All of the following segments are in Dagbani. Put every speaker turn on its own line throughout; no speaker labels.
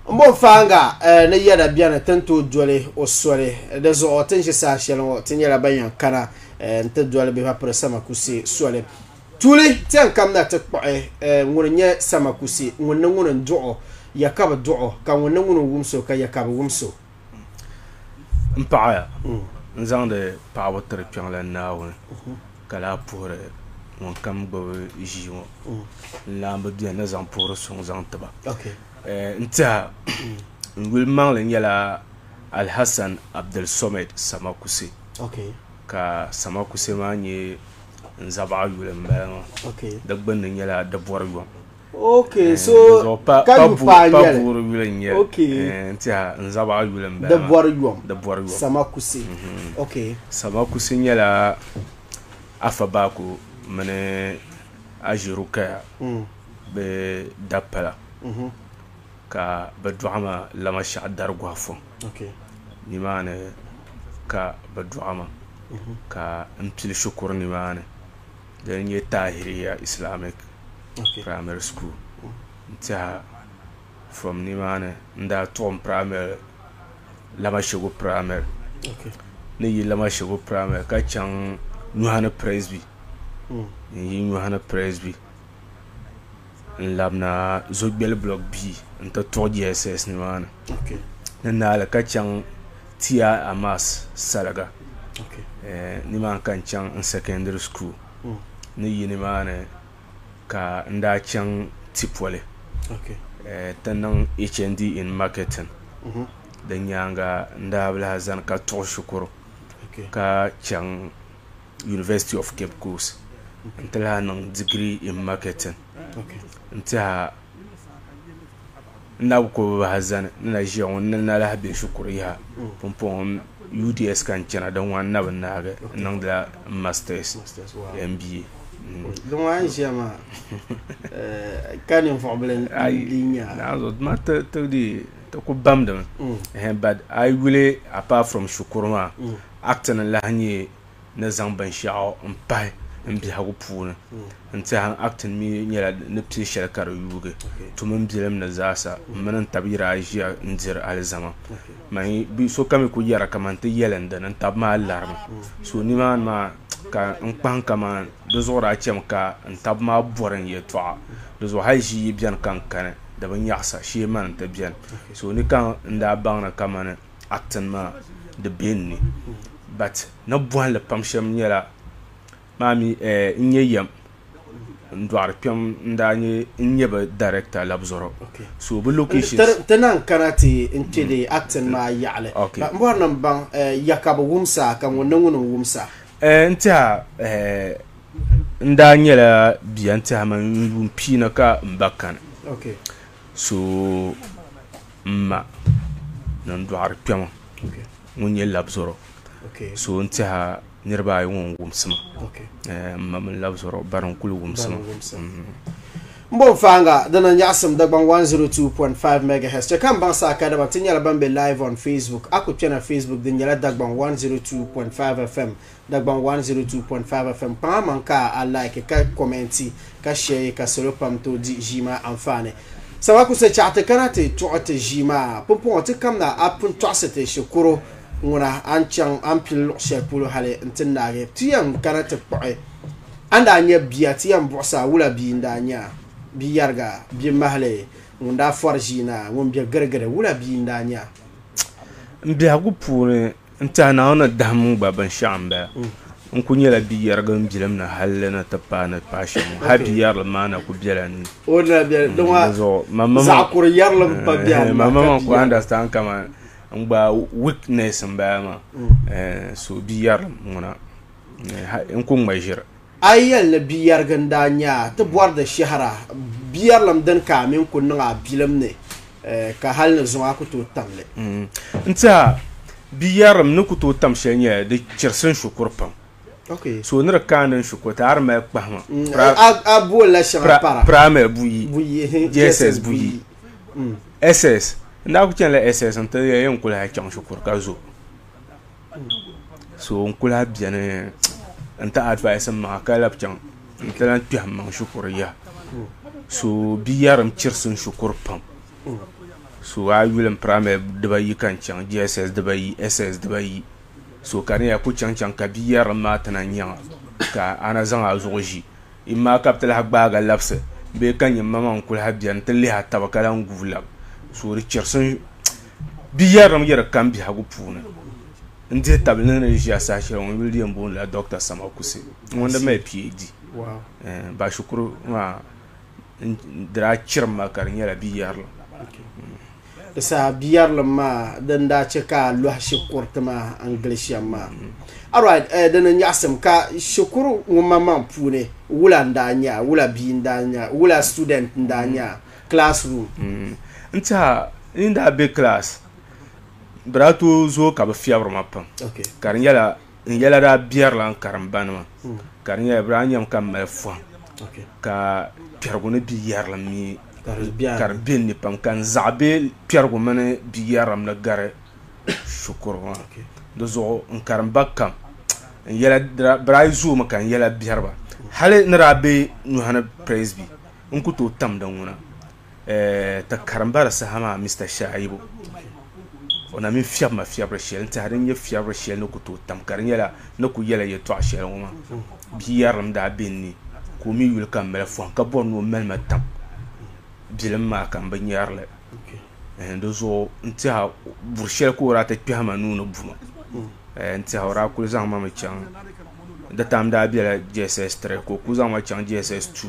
M bo n-faaŋa ni yɛda beni ti ni tooi doli o soli. Di zuɣu ti ni ʒi saha shɛli ŋɔ, ti nyɛla ban yɛn kana nti doli bɛ papiri Samakuse soli. Tuuli ti yɛn kamina ti kpuɣi ŋuni n-nyɛ Samakuse, ŋuni ni ŋuni n-duɣ o, ya ka bɛ duɣ o, ka ŋuni ni ŋuni n-wums o, ka ya ka bɛ wums o.
M paɣiya, n zaŋdi paɣibu tiri Kpiɔŋlan Naawuni, ka lahi puhiri ŋunkam gbibi ʒii ŋɔ n-laamba beni ni zaŋ puhiri suŋ zaŋ ti ba. N tɛha n yuli maŋli nyɛla Alhassan Abdulsomed Samakuse, ka Samakuse maa nyɛ n zabaɣa yuli m-bala maa. Di gbunni nyɛla di bɔri yom.
Okay, so
ka
ka yu paa
pa
nyɛli.
buuri yuli n nyɛli.
Okay.
N tiɛha n zabaɣa yuli n bala
Di
maa.
bɔri yom.
Di bɔri yom.
Samakuse. Okay.
Samakuse nyɛla Afa Baako mini Aʒirukaya bɛ dapala ka bɛ dɔɣi ma Lamashɛɣu Dariguha fɔŋ.
Okay.
Nimaani ka bɛ dɔɣi ma ka n pili shikuru nimaani. Din n-nyɛ Tahiriya Islamic Primary School n-tɛha from nimaani n-daa tuɣim primary Lamashegu Primary ni yi Lamashegu Primary ka chaŋ Nyuhani Presby n-yi Nyuhani Presby n-labina Zogbeli Block B nti tuɣi JSS nimaani ni naali ka chaŋ TI Amas Salaga nimaani ka n chaŋ n secondary school ni yi nimaani ka n daa chaŋ Tipoli ti niŋ HND in marketing di nyaaŋa n daa bi lahi zani ka tuɣi shikuru ka chaŋ University of Cape Coast n ti lahi niŋ degree in marketing n tiɛha N na bi ku bi bahi zani ni na ʒiya ŋɔ n ni na lahi be shikuru yaha pumpɔŋɔ UDS ka n chana din ŋɔ n na bi naagi n niŋdila m masters MBA.
Din ŋɔ a ni ʒiya maa ka ninvuɣ bila n-dii nya a.
Naanzu ma ti ti ti ku bamdimi but a yi yuli apart from shikuru maa acting n-lahi nyɛ ni zaŋ binshɛɣu m-pahi m biɛhigu puuni n-tɛha n acting mi nyɛla ni pili shɛli ka di yuugi tum m bilim ni zaasa m mini n tabi yi daa ʒiya n-diri alizama man sokam yi kuli yɛra kaman ti yɛli n dini n tabi maa larimi so nimaani maa ka n kpahim kaman di zuɣu daa chami ka n tabi maa bɔri n yɛltɔɣa di zuɣu hali ʒii yi beni ka n kani di bi nyaɣisa shee mani nti beni so ni ka n daa baŋ ni kamani acting maa di be n ni but ni bɔhim li pam shɛm nyɛla maa mi n nyɛ yɛm n dɔɣiri kpɛm n daa nyɛ n nyɛ bɛ director Labzɔrɔ so bɛ locations
Ti naan kana ti n kpe di acting maa yaɣili but n bɔri ni n baŋ ya ka bɛ wumsi a ka ŋun ni ŋuni n wumsi a?
N tɛha n daa nyɛla bia n tɛha man n yuun piina ka m ba kani so m ma ni n dɔɣiri kpɛma ŋun nyɛ Labzɔrɔ so n tɛha niriba ayi ŋɔ n-wumsi ma m ma mini Labzɔrɔ bari n-kuli wumsi ma.
M bo n-faaŋa di ni nyaɣisim Dagbaŋ 102.5 Megahertz. Chɛ ka m baŋ saha kadama ti nyɛla ban be live on Facebook. A ku kpɛna Facebook din nyɛla Dagbaŋ 102.5 FM. Dagbaŋ 102.5 FM kpaŋ a maŋ ka a like ka commenti ka share ka salo pam tooi di ʒii maa anfaani. Sama ku sa chaɣ ti kana ti tuɣi ti ʒii maa. Pumpɔŋɔ ti kamina a pun tɔɣisi ti shikuru ŋuna a ni chaŋ a ni pili luɣ shɛli polo hali nti naagi. Ti yɛn kana ti kpuɣi a ni daa nyɛ bia ti yɛn buɣisi a wula bia n-daa nyɛ a? Bia yɛriga, bia mahili, ŋun daa fɔri ʒii na, ŋun be girigiri, wula bia n-daa nyɛ a?
M biɛhigu puuni N tɛha Naawuni ni dahim n gba binshɛɣu m-bala. N kul nyɛla bi yɛrigi m bilim ni halli ni ti paai ni paai shɛm ŋɔ. Hal bi yɛrilim maa na kul bela n ni. Di zuɣu mamaŋ ku understand kaman n gba weakness m-bala maa. So bi yɛrilim ŋuna n ku ŋma ʒiri.
A yi yɛli ni biyɛrigi n-daa nya a, ti bɔri di shɛhira. Biyɛrilim dini ka a mini ku niŋ a bilim ni, ka hal ni zuŋɔ a ku tooi tam li?
N tɛha, biyɛrilim ni ku tooi tam shɛli nyɛla di chirisi n shikuru pam. So ni di kaandi n shikuru ti a di mali kpahima.
A boolila shɛŋa para.
Primary buyi, JSS buyi, SS. N daa ku chanila SS nti yɛli n ku lahi chaŋ shikuru ka zo. So n kuli lahi biɛni n ti advice n maŋa ka labi chaŋ n ti lahi kpɛhi n maŋ shikuru yaha so bia yɛrim chirisi n shikuru pam. So a yuli n primary dibayi ka n chaŋ JSS dibayi, SS dibayi. So ka di nyɛla ku chaŋ chaŋ ka bia yɛrilim maa ti na nyaŋa ka a na zaŋ a zuɣu ʒi. Imma ka bɛ ti lahi gbaagi a labisi bee ka nyini maŋmaŋ n-kuli lahi beni nti lihi a taba ka lahi guui labi. So di chirisi bia yɛrilim yɛri kam biɛhigu puuni. N dihi tabili ni ni ʒiya saha shɛli ŋun yuli di yɛn booni la Doctor Samakuse ŋun di mali PhD. Ba shikuru maa di daa chirim ma ka di nyɛla bia yɛrilim.
Di saha bia yɛrilim maa din daa chɛ ka a lɔhi shikuriti maa n-gili shɛm maa. Alright, dini nyaɣisim ka shikuru ŋun maŋmaŋ puuni wula n-daa nyɛ a, wula bia n-daa nyɛ a, wula student n-daa nyɛ a classroom?
N tiɛha n daa be class bɛ daa tooi zooi ka bɛ fiɛbiri ma pam ka di nyɛla n yɛla daa biɛrila n karimbanima ka di nyɛla bɛ daa nyami ka m mali fɔhim ka kpɛrigu ni bi yɛrilim mi ka di be n ni pam ka n zaɣa be kpɛrigu mini bi yɛrilim ni gari shikuru maa di zuɣu n karimba kam n yɛla bɛ daa yi zoomi ka n yɛla biɛri ba hali ni daa be Nyɔhini Presby n ku tooi tam di ŋuna Ti karimba di saha maa Mister Shaibu o na mi fiɛbi ma fiɛbiri shɛli n-tɛha din nyɛ fiɛbiri shɛli ni ku tooi tam ka di nyɛla ni ku yɛla yɛltɔɣa shɛli ŋɔ maa bia yɛrilim daa be n ni ka o mi yuli ka m mali fɔhim ka bɔri ni o mali ma tam bilim maa ka m bi nyari li di zuɣu n-tɛha buri shɛli ka o daa ti kpɛhi ma nuu ni bu ma n-tɛha o daa kuli zaŋ ma mi chaŋ Di time daa bela JSS 3 ka o kuli zaŋ ma chaŋ JSS 2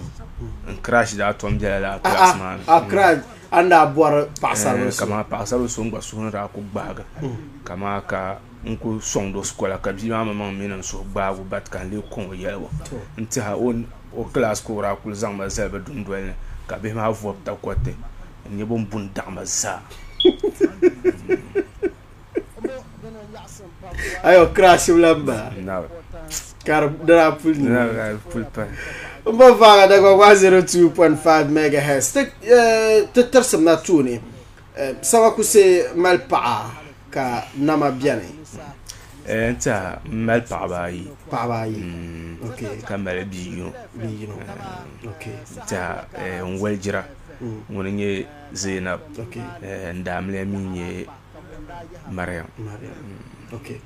n crash daa tom bela lala class maa ni.
A crash a ni daa bɔri paɣasaribili so.
Kaman paɣasaribili so n gba suhu ni daa kuli gbaagi kaman ka n kuli sɔŋdi o sikola ka bia maa maŋmaŋ mi ni n suhu gbaagi o but ka n lee kɔŋ o yɛligu n tɛha o class ka o daa kuli zaŋ ma zali bɛ dundoli ni ka bihi maa vɔbi takɔriti n nyɛ bɛ ni buni daɣima zaa.
Ayo crash la ba. Ka di daa puli ni.
Puli pahi.
N bo faaga Dagbaŋ 102.5 megahertz. Ti ti tirsim na tuuni. Samakuse mali paɣa ka nama beni.
N tiɛha m mali paɣaba ayi.
Paɣaba ayi. Okay.
Ka mali bia yino.
Bia yino. Okay.
N tiɛha n walijira ŋuni n-nyɛ Zainab.
Okay.
N daamiliya mi n-nyɛ Mariam.
Mariam. Okay.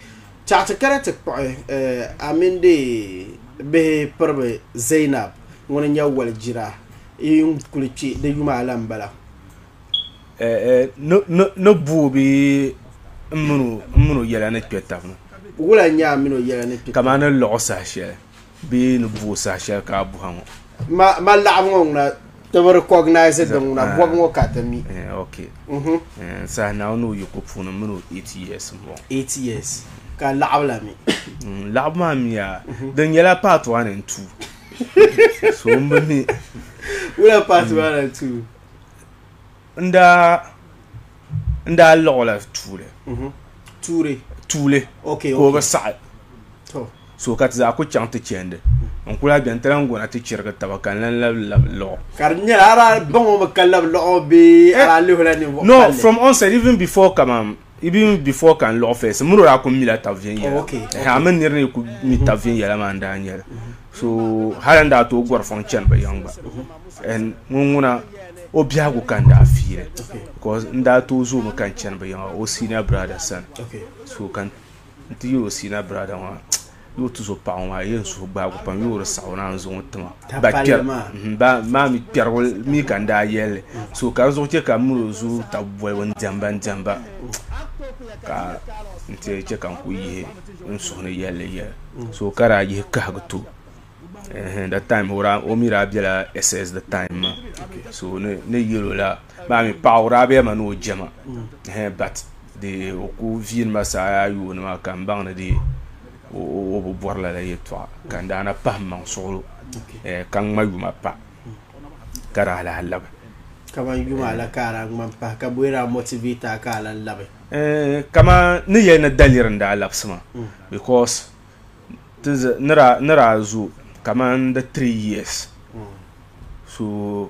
Chaɣ ti kana ti kpuɣi a mini di bihi piribi Zainab ŋuni n-nyɛ walijira yi kuli kpe di yuma ala m-bala.
Ni booi bee m mini o yɛla ni kpe tab ni.
Wula n-nyɛ a mini o yɛla ni kpe tab ni?
Kamani ni lɔɣu saha shɛli bee ni booi saha shɛli ka a buha ŋɔ.
Ma laɣim ŋɔ ŋuna ti bi recognize din ŋuna bɔbu ŋɔ ka ti mi.
Ok. N saha Naawuni ni o yiko puuni m mini o 8 years m-bɔŋɔ.
8 years. Ka laɣibu la mi?
Laɣibu maa mi yaa, din nyɛla part 1 and 2. So m bi mi.
Wula part 1 and 2?
N daa n daa liɣila tuuli.
Tuuri?
Tuuli.
Ok,
Ka o
ok.
bi saɣi.
To.
So ka ti zaa ku chaŋ ti chandi. N kuli lahi beni ti lahi gona ti chirigi taba ka n lahi labi labi lɔɣu.
Ka di nyɛla a daa baŋ o mi ka labi lɔɣu ŋɔ bee a daa lihi o la ninvuɣ
No,
palli?
from onset, even before kaman, even before ka n lɔɣu first, m mini o daa kuli mila tab viɛnyɛla.
Oh, okay,
Ɛhɛn, a mini nir ni kuli mi tab viɛnyɛla maa n-daa nyɛli. So hali n daa tooi gɔri fɔŋ chani bɛ yiŋ gba. And ŋun ŋuna o biɛhigu ka n daa fiili because n daa tooi zoomi ka n chani bɛ yiŋa o senior brother sani. So ka n ti yɛli o senior brother maa yi o tuzo paɣa ŋɔ maa yɛn suhu gbaagu pam yi o di saɣi o naan zaŋ o tima. Ba kpɛri ba maa mi kpɛrigu mi ka n daa yɛli li. So ka di zuɣu chɛ ka m mini o zooi tab bolibu n diɛmba n diɛmba ka n ti chɛ ka n ku yihi n suhu ni yɛlli yɛli. So ka daa yihi kahigi to the time o mi daa bela SS the time maa so ni yɛl o la maa mi paɣa o daa bɛ ma ni o jɛma but di o ku viini ma saa yooni maa ka n baŋ ni di o bi bɔri lala yɛltɔɣa ka n daa na pahi m maŋ suɣulo ka ŋma yuma pa ka daa lahi labi.
Kaman yuma la ka a daa ŋma m-pahi ka bɔyi daa motivate a ka a lahi labi?
Kaman ni yɛli ni daliri n daa labisi ma because ni daa zo kaman di 3 years so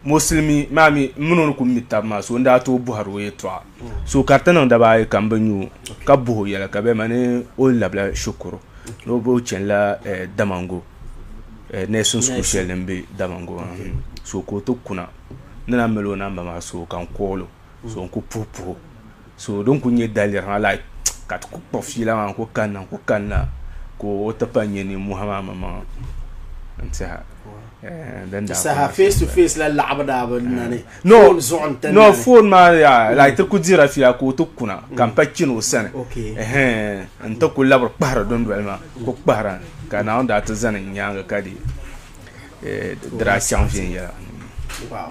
mostly maa mi m mini o ni kuli mi taba maa so n daa tooi bɔhiri o yɛltɔɣa so ka di ti niŋ dabaa ayi ka m bi nya o ka bɔhi o yɛla ka bɛ ma ni o labila shikuru ni o chanila Damango nursing school shɛli din be Damango maa so ka o ti kuna. Ni na mali o namba maa so ka n call o so n ku puhi puhi o. So din ku nyɛ daliri maa like ka ti ku kpuɣi fiila maa n ku kanna n ku kanna ka o ti pa nyɛ nimmohi maa maŋmaŋa n tiɛha din daa
Saha face to face la laɣibu daa bi nani.
No,
Phone zuɣu n ti
no
nani.
phone maa yaa like ti ku dira fiila ka o ti kuna ka n pa chani o sani.
Okay.
Ɛhɛn n ti ku labiri kpahiri dundoli maa ku kpahira ka Naawuni daa ti zani n nyaanga ka di di daa chaŋ viɛnyɛla.
Wow.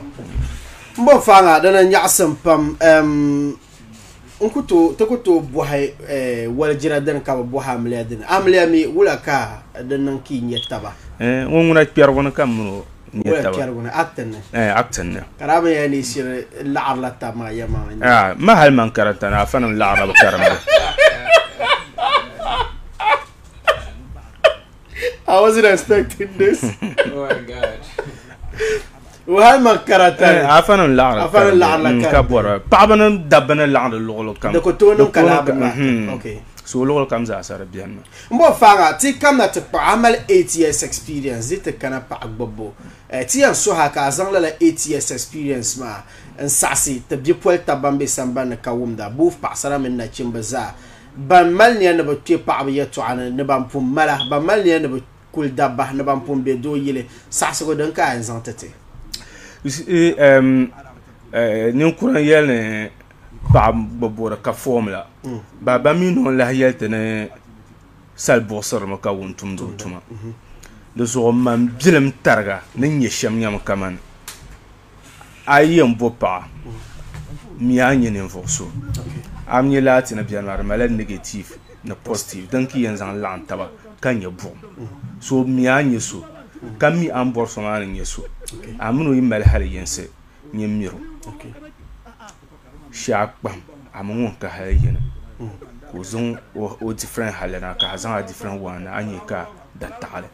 M bo faaŋa dina nyaɣisim pam n ku tooi ti ku tooi bɔhi walijira dini ka bi bɔhi amiliya dini. Amiliya mi wula ka di niŋ ka yi nya taba?
Ŋun ŋuna kpɛrigu ni ka m mini o nya
Wula
taba.
kpɛrigu ni? Acting ni?
Acting ni.
Ka daa bi yɛli ni yi shiri laɣirila taba maa yɛlimaŋli n-nyɛ.
Ma hali man karanta ni afanim laɣirila bi karimdi.
I wasn't expecting this.
Oh my God.
Hali man karata ni.
Afa nim laɣiri
Afa nim laɣirila
ka
kariti.
bɔra. Paɣaba ni dabba ni laɣindi luɣuli kam.
Di ku tooi niŋ ka
Di
laa
ku
bi maa. Okay.
So luɣuli kam zaa sa di beni mi.
M bo faaŋa ti kamna ti kpuɣi a mali 8 years experience di ti kana paɣa gbubbu. Ti yɛn suhi a ka a zaŋ lala 8 years experience maa n saɣisi ti bipoli taba ban be sambani ni ka wumda, both paɣasara mini nachimba zaa. Ban mali nia ni bɛ kpe paɣaba yɛltɔɣa ni, ni ban pun mala, ban mali nia ni bɛ kuli dabba, ni ban pun be doo yili, saɣisigu din ka a yɛn zaŋ ti ti.
You see, ninkura n-yɛli ni paɣa gbubbu di ka formula. Baaba mi ni o lahi yɛli ti ni sali buɣisirimi ka wun tumdi o tuma. Di zuɣu man bilim tariga ni nyɛ shɛm nyɛmi kamani a yi yɛn bo paɣa mi a ni nyɛ ninvuɣ so. A mi nyɛ laati ni beni maa di malila negative ni positive din ka yɛn zaŋ laɣim taba ka nyɛ buɣim. So mi a ni nyɛ so ka mi a ni bɔri so maa ni nyɛ so. A mini o yi mali hali yinsi nyɛ miri o. Shee a kpahim a mi ŋun ka hali yini ka o zaŋ o different hali na ka a zaŋ a different one na a ni nyɛ ka da taɣili.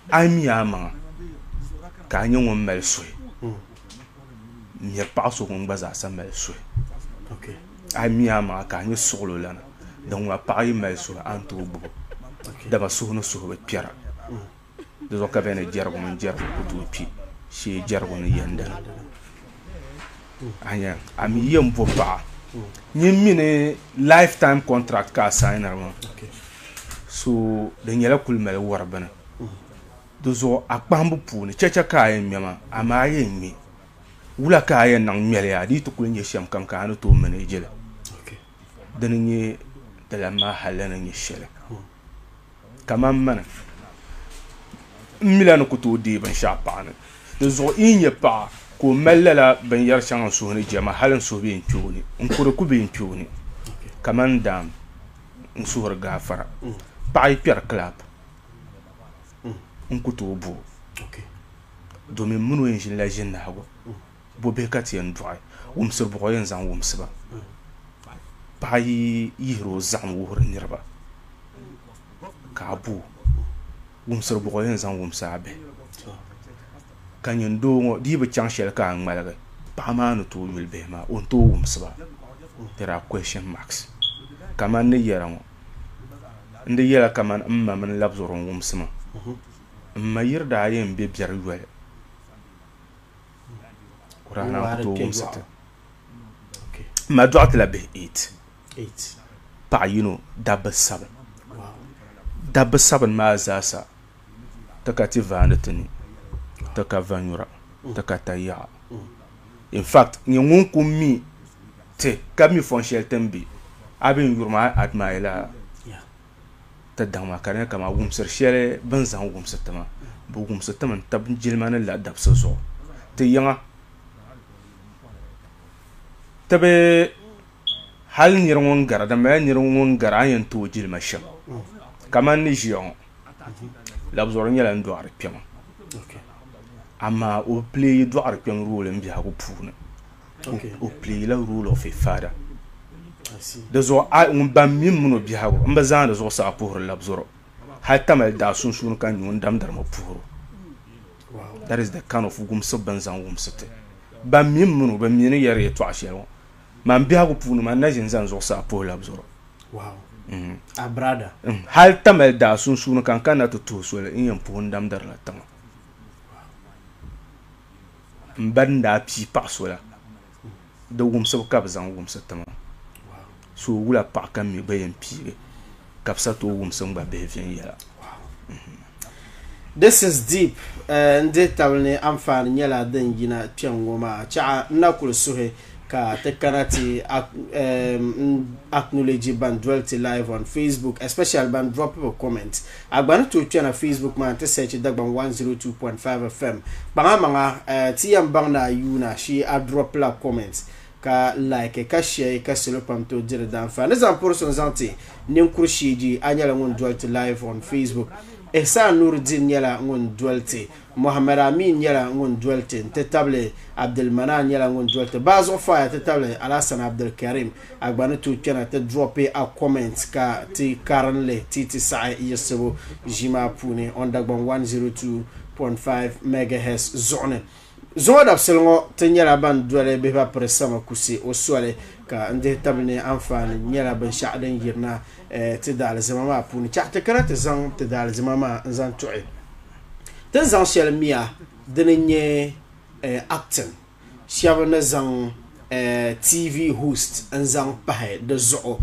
A mi a maŋa ka a nyɛ ŋun mali suhi miri paɣa so ŋun gba zaa sa mali suhi. A mi a maŋa ka a nyɛ suɣulo lana din ŋuna paɣa yi mali suhi a ni tooi gbubi o dama suhu ni suhu bi kpɛra. Di zuɣu ka bɛ ni jɛrigu mini jɛrigu ku tooi kpi shee jɛrigu ni yɛndana. A nya a mi yɛn bo paɣa nyin mi ni lifetime contract ka a signiri maa. So di nyɛla kuli mali wari bini. Di zuɣu a kpahimbu puuni chɛchɛ ka a yɛn ŋmɛ maa, amaa a yɛn ŋmɛ wula ka a yɛn niŋ ŋmɛli yaa di yi ti kuli nyɛ shɛm kam ka a ni tooi manage li. Dini n-nyɛ di lan maa halli ni nyɛ shɛli. Kaman mani, m mi la ni ku tooi deei binshɛɣu paɣa ni. Di zuɣu yi ni nya paɣa ka o mali lala binyɛr shɛŋa n suhu ni jɛma, hali n suhu bee n kpe o ni, n ku di ku bee n kpe o ni. Kaman daam n suhuri gaafara, paɣa yi kpɛri club, n ku tooi bo o, domin m mini o yɛn ʒinila ʒinnahigu. Bo bihi ka ti yɛn dɔɣi, wumsiri buɣa yɛn zaŋ wumsi ba. Paɣa yi yihiri o zaɣim wuhiri niriba ka a bo o, wumsiri buɣa yɛn zaŋ wumsi a bihi. Ka nyin doo ŋɔ di yi bi chaŋ shɛli ka a ŋmaligi, paɣa maa ni tooi yuli bihi maa, o ni tooi wumsi ba? There are question marks. Kamani ni yɛra ŋɔ, n di yɛla kamani m ma mini labzɔri n-wumsi ma. M ma yiri daa yɛn be biɛri yoli. O daa naan ku tooi wumsi ti. M ma dɔɣi ti la bihi 8. Paɣa yino, dabba 7. Dabba 7 maa zaasa ti ka ti vaandi ti ni, ti ka vanyura, ti ka tayaɣa. In fact, nyɛ ŋun ku mi ti ka mi fɔn shɛli ti ni be, a bee n yuri ma, a admire la ti daŋ maa ka di nyɛ kamani wumsiri shɛli bɛ ni zaŋ wumsi ti maa, bɛ wumsi ti mi n-tabi jilima ni ladabisi zuɣu. Ti yiŋa ti bi hali nir ŋun gari, di mali nir ŋun gari a ni yɛn ti o jilima shɛm. Kamani ni ʒiya ŋɔ, Labizɔri nyɛla n dɔɣiri kpɛma, amaa o bi pileeyi dɔɣiri kpɛm role m biɛhigu puuni. O pileeyila role of a father. Di zuɣu a ŋun ban mi m mini o biɛhigu m bi zaandi zuɣusaa puhiri Labizɔri. Hali Tamale daa sunsuuni ka n nyɛ o ni damdiri mi puhiri o. That is the kind of wumsibu bɛ ni zaŋ wumsi ti. Ban mi m mini o, bɛ mi ni yɛri yɛltɔɣa shɛli ŋɔ. Man biɛhigu puuni man na ʒini zani zuɣusaa puhi Labizɔri. Hali Tamale daa sunsuuni ka n kanna ti tuhi soli n yɛn puhi n damdirila tiŋa. N ba ni daa pii paɣa so la, di wumsibu ka bɛ zaŋ wumsi ti ma. So wula paɣa ka m mi gba yɛn piigi ka bɛ sa tooi wumsi n gba bihi viɛnyɛla.
This is deep. N dihi tabili ni anfaani nyɛla din yina kpɛŋ ŋɔ maa. Chaɣa n na kuli suhi ka ti kana ti acknowledge ban doli ti live on Facebook, especially ban drop bi comment. A gba ni tooi kpɛna Facebook maa n-ti search Dagbaŋ 102.5 FM. Kpaŋa maŋa ti yɛn baŋ ni a yuuna shee a drop la comment ka like ka share ka salo pam tooi diri daanfaani. Ni zaŋ puri so n-zaŋ ti ninkuri sheeji, a nyɛla ŋun doli ti live on Facebook. Ihsaan Nuruddin nyɛla ŋun doli ti. Mohammed Amin nyɛla ŋun doli ti n-ti tabili Abdulmanan nyɛla ŋun doli ti. Baa zuɣu faaya ti tabili Alhassan Abdulkarim. A gba ni tooi kpɛna ti dropi a comment ka ti karin li ti ti saɣi yiɣisibu ʒii maa puuni on Dagbaŋ 102.5 megahertz zuɣu ni. Zuŋɔ dabisili ŋɔ ti nyɛla ban doli bihi ba piri sama kusi o soli ka n dihi tabili ni anfaani nyɛla binshɛɣu din yirina ti daalizama maa puuni. Chaɣ ti kana ti zaŋ ti daalizama maa n-zaŋ tuɣi. Ti ni zaŋ shɛli miya dini n-nyɛ acting shɛba ni zaŋ TV host n-zaŋ pahi di zuɣu.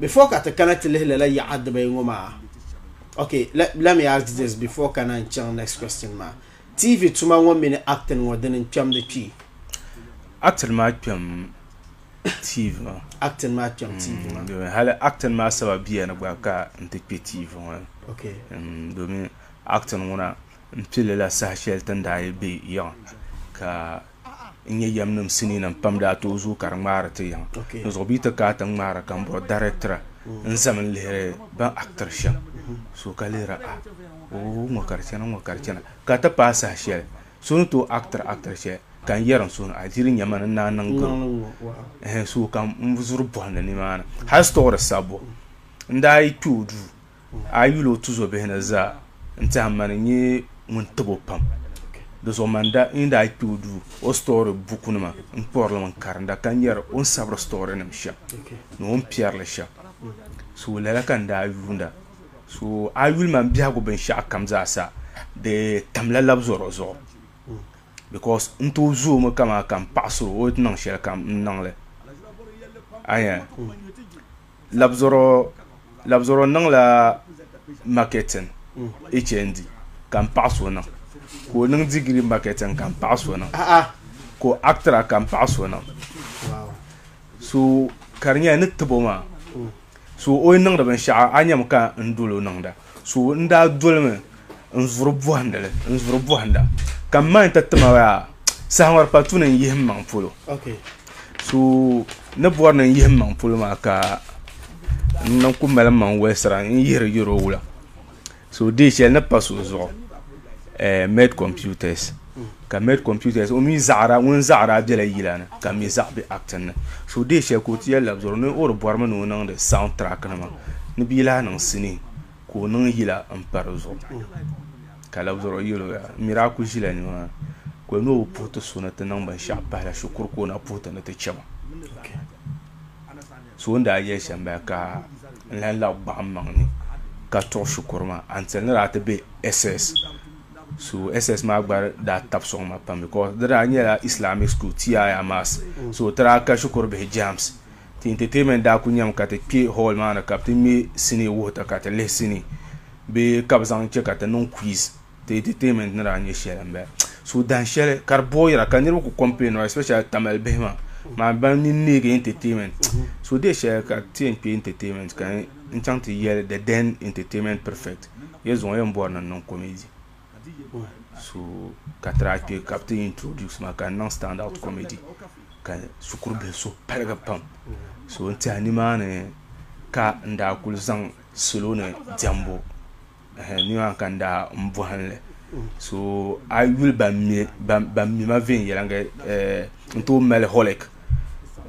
Before ka ti kana ti lihi lala yaɣa dibayi ŋɔ maa, okay, let me ask this before ka naan chaŋ next question maa. TV tuma ŋɔ mini acting ŋɔ dini n-kpɛm di kpee?
Acting maa kpɛm TV maa.
Acting maa kpɛm TV maa.
Domin hali acting maa saba biya ni gba ka n ti kpe TV ŋɔ ni.
Okay.
Domin acting ŋuna n pili la saha shɛli ti ni daa yi be yiŋa ka n nyɛ yamnim siniinim pam daa tooi zooi ka di ŋmaari ti yiŋa.
Okay.
Di zuɣu bɛ yi ti kana ti ŋmaara ka n bɔri director n zami n lihiri ban actiri shɛm. So ka lihira ah oo ŋɔ ka di chana ŋɔ ka di chana ka ti paai saha shɛli so ni tooi actiri actiri shɛli ka n yɛri n suhu ni a diri nyɛ ma ni n naan niŋ garo. Ɛhɛn so ka n zuri bɔhindi nimaani hali story sabbu n daa yi kpe o duu a yi yuli o tuzo bihi ni zaa n tɛha mani n-nyɛ ŋun tibi o pam. Di zuɣu man n daa kpe o duu o story bukunima n kpuɣiri li mi n-karinda ka nyari o ni sabiri story nim shɛm ni o ni piɛri li shɛm. So lala ka n daa yuunda. So a yuli man biɛhigu binshɛɣu kam zaa sa di tamla labizɔro zuɣu because n tooi zoomi kaman ka m paɣisiri o o ni niŋ shɛli kam n niŋ li. A nya labizɔro niŋla marketing HND ka m paɣisi o niŋ ka o niŋ degree marketing ka m paɣisi o niŋ ka o actora ka m paɣisi o niŋ. So ka di nyɛla ni tibo maa so o yi niŋdi binshɛɣu a nyami ka n doli o niŋda. So n daa dolimi n zuri bɔhindili n zuri bɔhinda ka m ma ti tima yaa saha ŋɔ di pa tu ni n yihi m maŋ polo. So ni bɔri ni n yihi m maŋ polo maa ka n niŋ ku mali m maŋ walisira n yihiri yɛro wula. So dee shɛli ni pa so zuɣu med computers ka med computers o mi zaɣira ŋun zaɣira bela yila ni ka mi zaɣ be acting ni. So dee shɛli ka o ti yɛli labizɔro ni o di bɔrimi ni o niŋdi sound track nima ni bia lahi niŋ sinii ka o niŋ yila m pa di zuɣu ka labizɔro yɛli o yaa m mi daa ku ʒila nimaani ka o ni o bi puhi ti so ni ti niŋ binshɛɣu pahila shikuru ka o na puhi ti ni ti chɛ ba. So o ni daa yɛli shɛm bala ka n lahi labi gbaɣi m maŋ ni ka tuɣi shikuru maa until ni daa ti be SS. So SS maa gba daa tabi sɔŋ ma pam because di daa nyɛla Islamic school TIA maths. So ti daa ka shikuru bihi jams. Ti entertainment daa ku nyɛmi ka ti kpe hall maa ni ka bɛ ti ŋme sinii wuhi ti ka ti lihi sinii bee ka bɛ zaŋ che ka ti niŋ quiz. Ti entertainment ni daa nyɛ shɛli m-bala. So dahin shɛli ka di booyira ka niriba ku complain especially Tamale bihi maa maa ban nini neegi entertainment. So dee shɛli ka ti yɛn kpe entertainment ka n chaŋ ti yɛli the then entertainment prefect yɛ zuŋɔ yɛn bɔri ni n niŋ comedy. So ka ti daa kpe ka bɛ ti introduce ma ka n niŋ stand out comedy ka shikuru bihi suhu paligi pam. So n tɛha nimaani ka n daa kuli zaŋ salo ni diɛmbu nimaani ka n daa n bɔhim li. So a yuli ban mi ma viɛnyɛliŋga n tooi mali holic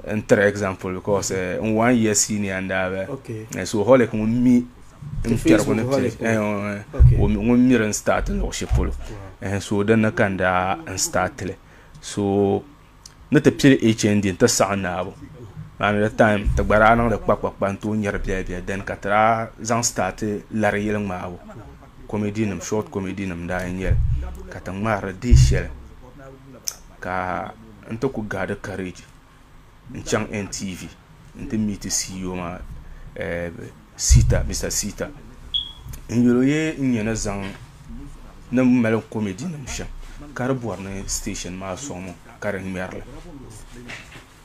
n tiri example because n 1 year senior n daa bala. So holic ŋun mi n kpɛrigu ni ŋun miri n start luɣ shɛli polo. So dinni ka n daa n start li. So ni ti pili HND n ti saɣi naabu. Maani di time ti gba daa niŋdi kpakpakpa n tooi nyari biɛla biɛla then ka ti daa zaŋ start lari yili ŋmaabu comedy nim short comedy nim daa nyɛli ka ti ŋmaari dee shɛli. Ka n ti ku gaadi courage n chaŋ NTV n ti meet CEO maa Sita, Mister Sita n yɛl o yee n nya ni zaŋ ni mali comedy nim shɛm ka di bɔri ni station maa sɔŋ ma ka di ŋmɛrili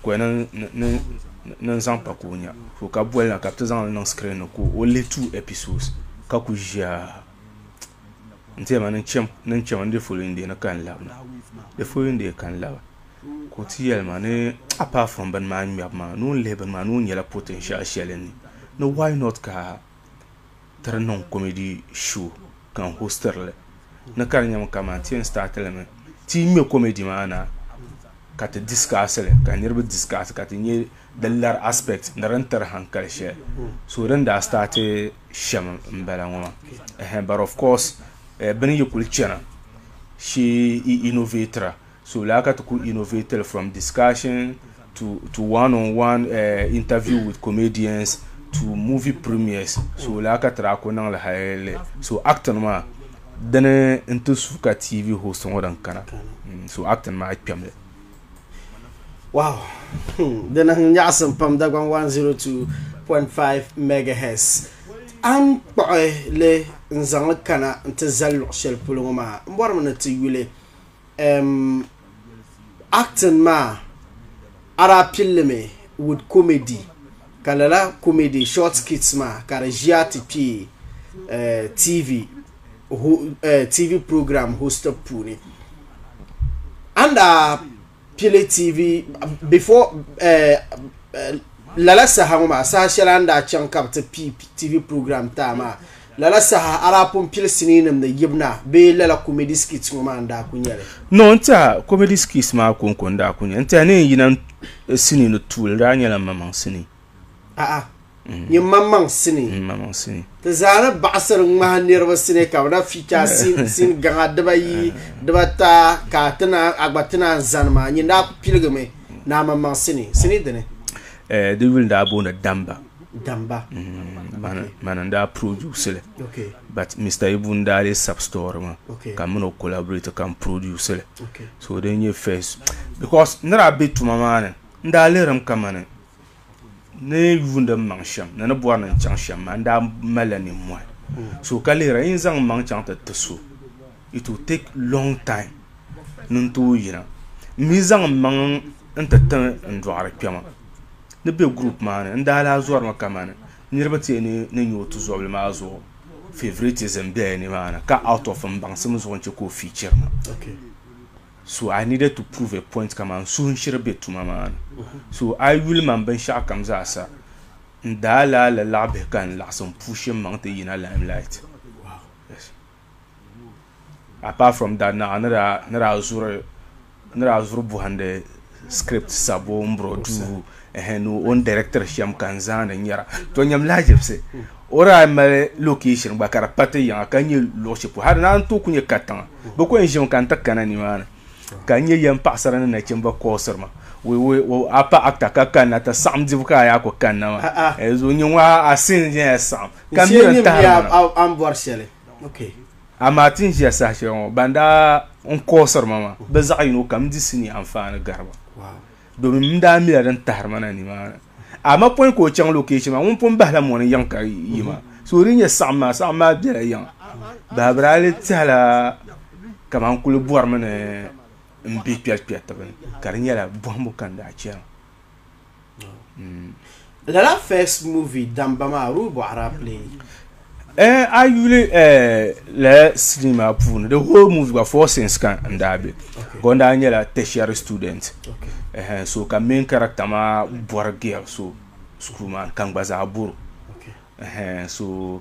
ka ni n zaŋ pa ka o nya so ka boli na ka bɛ ti zaŋ li niŋ screen ni ka o lihi 2 episodes ka ku ʒiya n ti yɛli ma ni n chami the following day ni ka n labina the following day ka n labi ka o ti yɛli ma ni apart from bini maa ŋmɛbu maa ni o ni lihi bini maa ni o nyɛla potential shɛli ni ni why not ka ti di niŋ comedy show ka n hostiri li ni ka di nyɛmi kamani ti yɛn start li mi ti yi ŋmɛ comedy maa na ka ti discuss li ka niriba discuss ka ti nyɛ di lari aspect ni din tiri hankali shɛli so din daa start shɛm n bala ŋɔ maa but of course bini yi kuli chana shee i innovatira so laa ka ti ku innovate li from discussion to one on one interview with comedians to movie premieres so laa ka ti daa ku niŋli hali so acting maa dini n ti su ka TV host ŋɔ din kana so acting maa kpɛmli.
Wow di niŋ nyaɣasim pam Dagbaŋ 102.5 megahertz a ni kpuɣi li n zaŋli kana n ti zali luɣu shɛli polo ŋɔ maa n bɔrimi ni ti yuli acting maa a daa pilli mi with comedy ka lala comedy short skits maa ka di ʒiya ti kpee TV TV program host puuni a ni daa pili TV before lala saha ŋɔ maa saha shɛli a ni daa chaŋ ka bi ti pii TV program taa maa lala saha a daa pun pili sinii nim ni yibna bee lala comedy skits ŋɔ maa n daa ku nyɛli?
No, n tiɛha comedy skits maa konko n daa ku nyɛ. N tiɛha ni n yina sinii ni tuuli daa nyɛla n maŋmaŋ sinii.
A'a, nyɛ maŋmaŋ sinii.
N maŋmaŋ sinii.
Ti zaa ni baɣasiri ŋmahi niriba sinii ka bi na feature sin gaŋa dibayi dibata ka ti na a gba ti naan zani maa nyɛ daa ku piligimi ni a maŋmaŋ sinii sinii dini.
Di yuli daa booni Damba.
Damba.
Mani n daa produce li. But Mr. Ibu n daa lee sub story maa. Ka mini o collaborate ka n produce li. So din nyɛ first because n ni daa be tuma maa ni n daa lihirimi kamani ni yuundi n maŋ shɛm ni ni bɔri ni n chaŋ shɛm maa n daa malila nimmohi so ka lihira yi zaŋ n maŋ chaŋ ti ti so it will take long time ni n tooi yina n mi zaŋ n maŋ n ti ti n dɔɣiri kpɛma ni be group maa ni n daa lahi zɔrimi kamani niriba ti ni ni nyɛ o tuzɔbili maa zuɣu favoritism bela nimaani ka out of n baŋsim zuɣu n che ka o feature ma. So I needed to prove a point kaman n suhu n shiri be tuma maa ni. So a yi yuli man binshɛɣu kam zaa sa, n daa laa la laɣibihi ka n laɣisi n pushi m maŋ ti yina limelight. Yes. Apart from that, naɣa ni daa ni daa zuri ni daa zuri bɔhindi script sabbu m bro duu ɛhɛn ni o ni directiri shɛm ka n zaandi nyɛra. To nyam lahaʒibisi o daa mali location gba ka di pa ti yiŋa ka nyɛ luɣ shɛli polo hali di naan tooi ku nyɛ katiŋa. Bɛ ku yɛn ʒimi ka n ti kana nimaani ka n nyɛ yɛm paɣisara ni nachimba kɔɔsiri ma. A pa actor ka kanna ti saɣim dibu ka a yaa ku kanna maa. Zuɣu nyɛ ŋɔ a scene nyɛla saɣim ka miri n tahiri ma na.
A ni bɔri shɛli.
Amaa ti ni ʒiya saha shɛli ŋɔ ban daa n kɔɔsiri ma maa bɛ zaɣ yino kam di sinii anfaani gari ba. Domin n daa mila din tahiri ma na nimaani. Amaa pɔi ka o chaŋ location maa, ŋun pun bahila mɔni yiŋ ka yi maa. So di nyɛ saɣim maa, saɣim maa bela yiŋa. Bahabira a lee tɛhila kaman n kuli bɔrimi ni m be kpɛrikpɛritiba ni ka di nyɛla bɔhimbu ka n daa chana.
Lala first movie Damba maa role bɔɣiri a play?
A yuli lala sinii maa puuni the whole movie gba four scenes ka n daa be. Ka o daa nyɛla tertiary student. So ka main character maa bɔri girl so school maa ni ka n gba zaa bɔro. So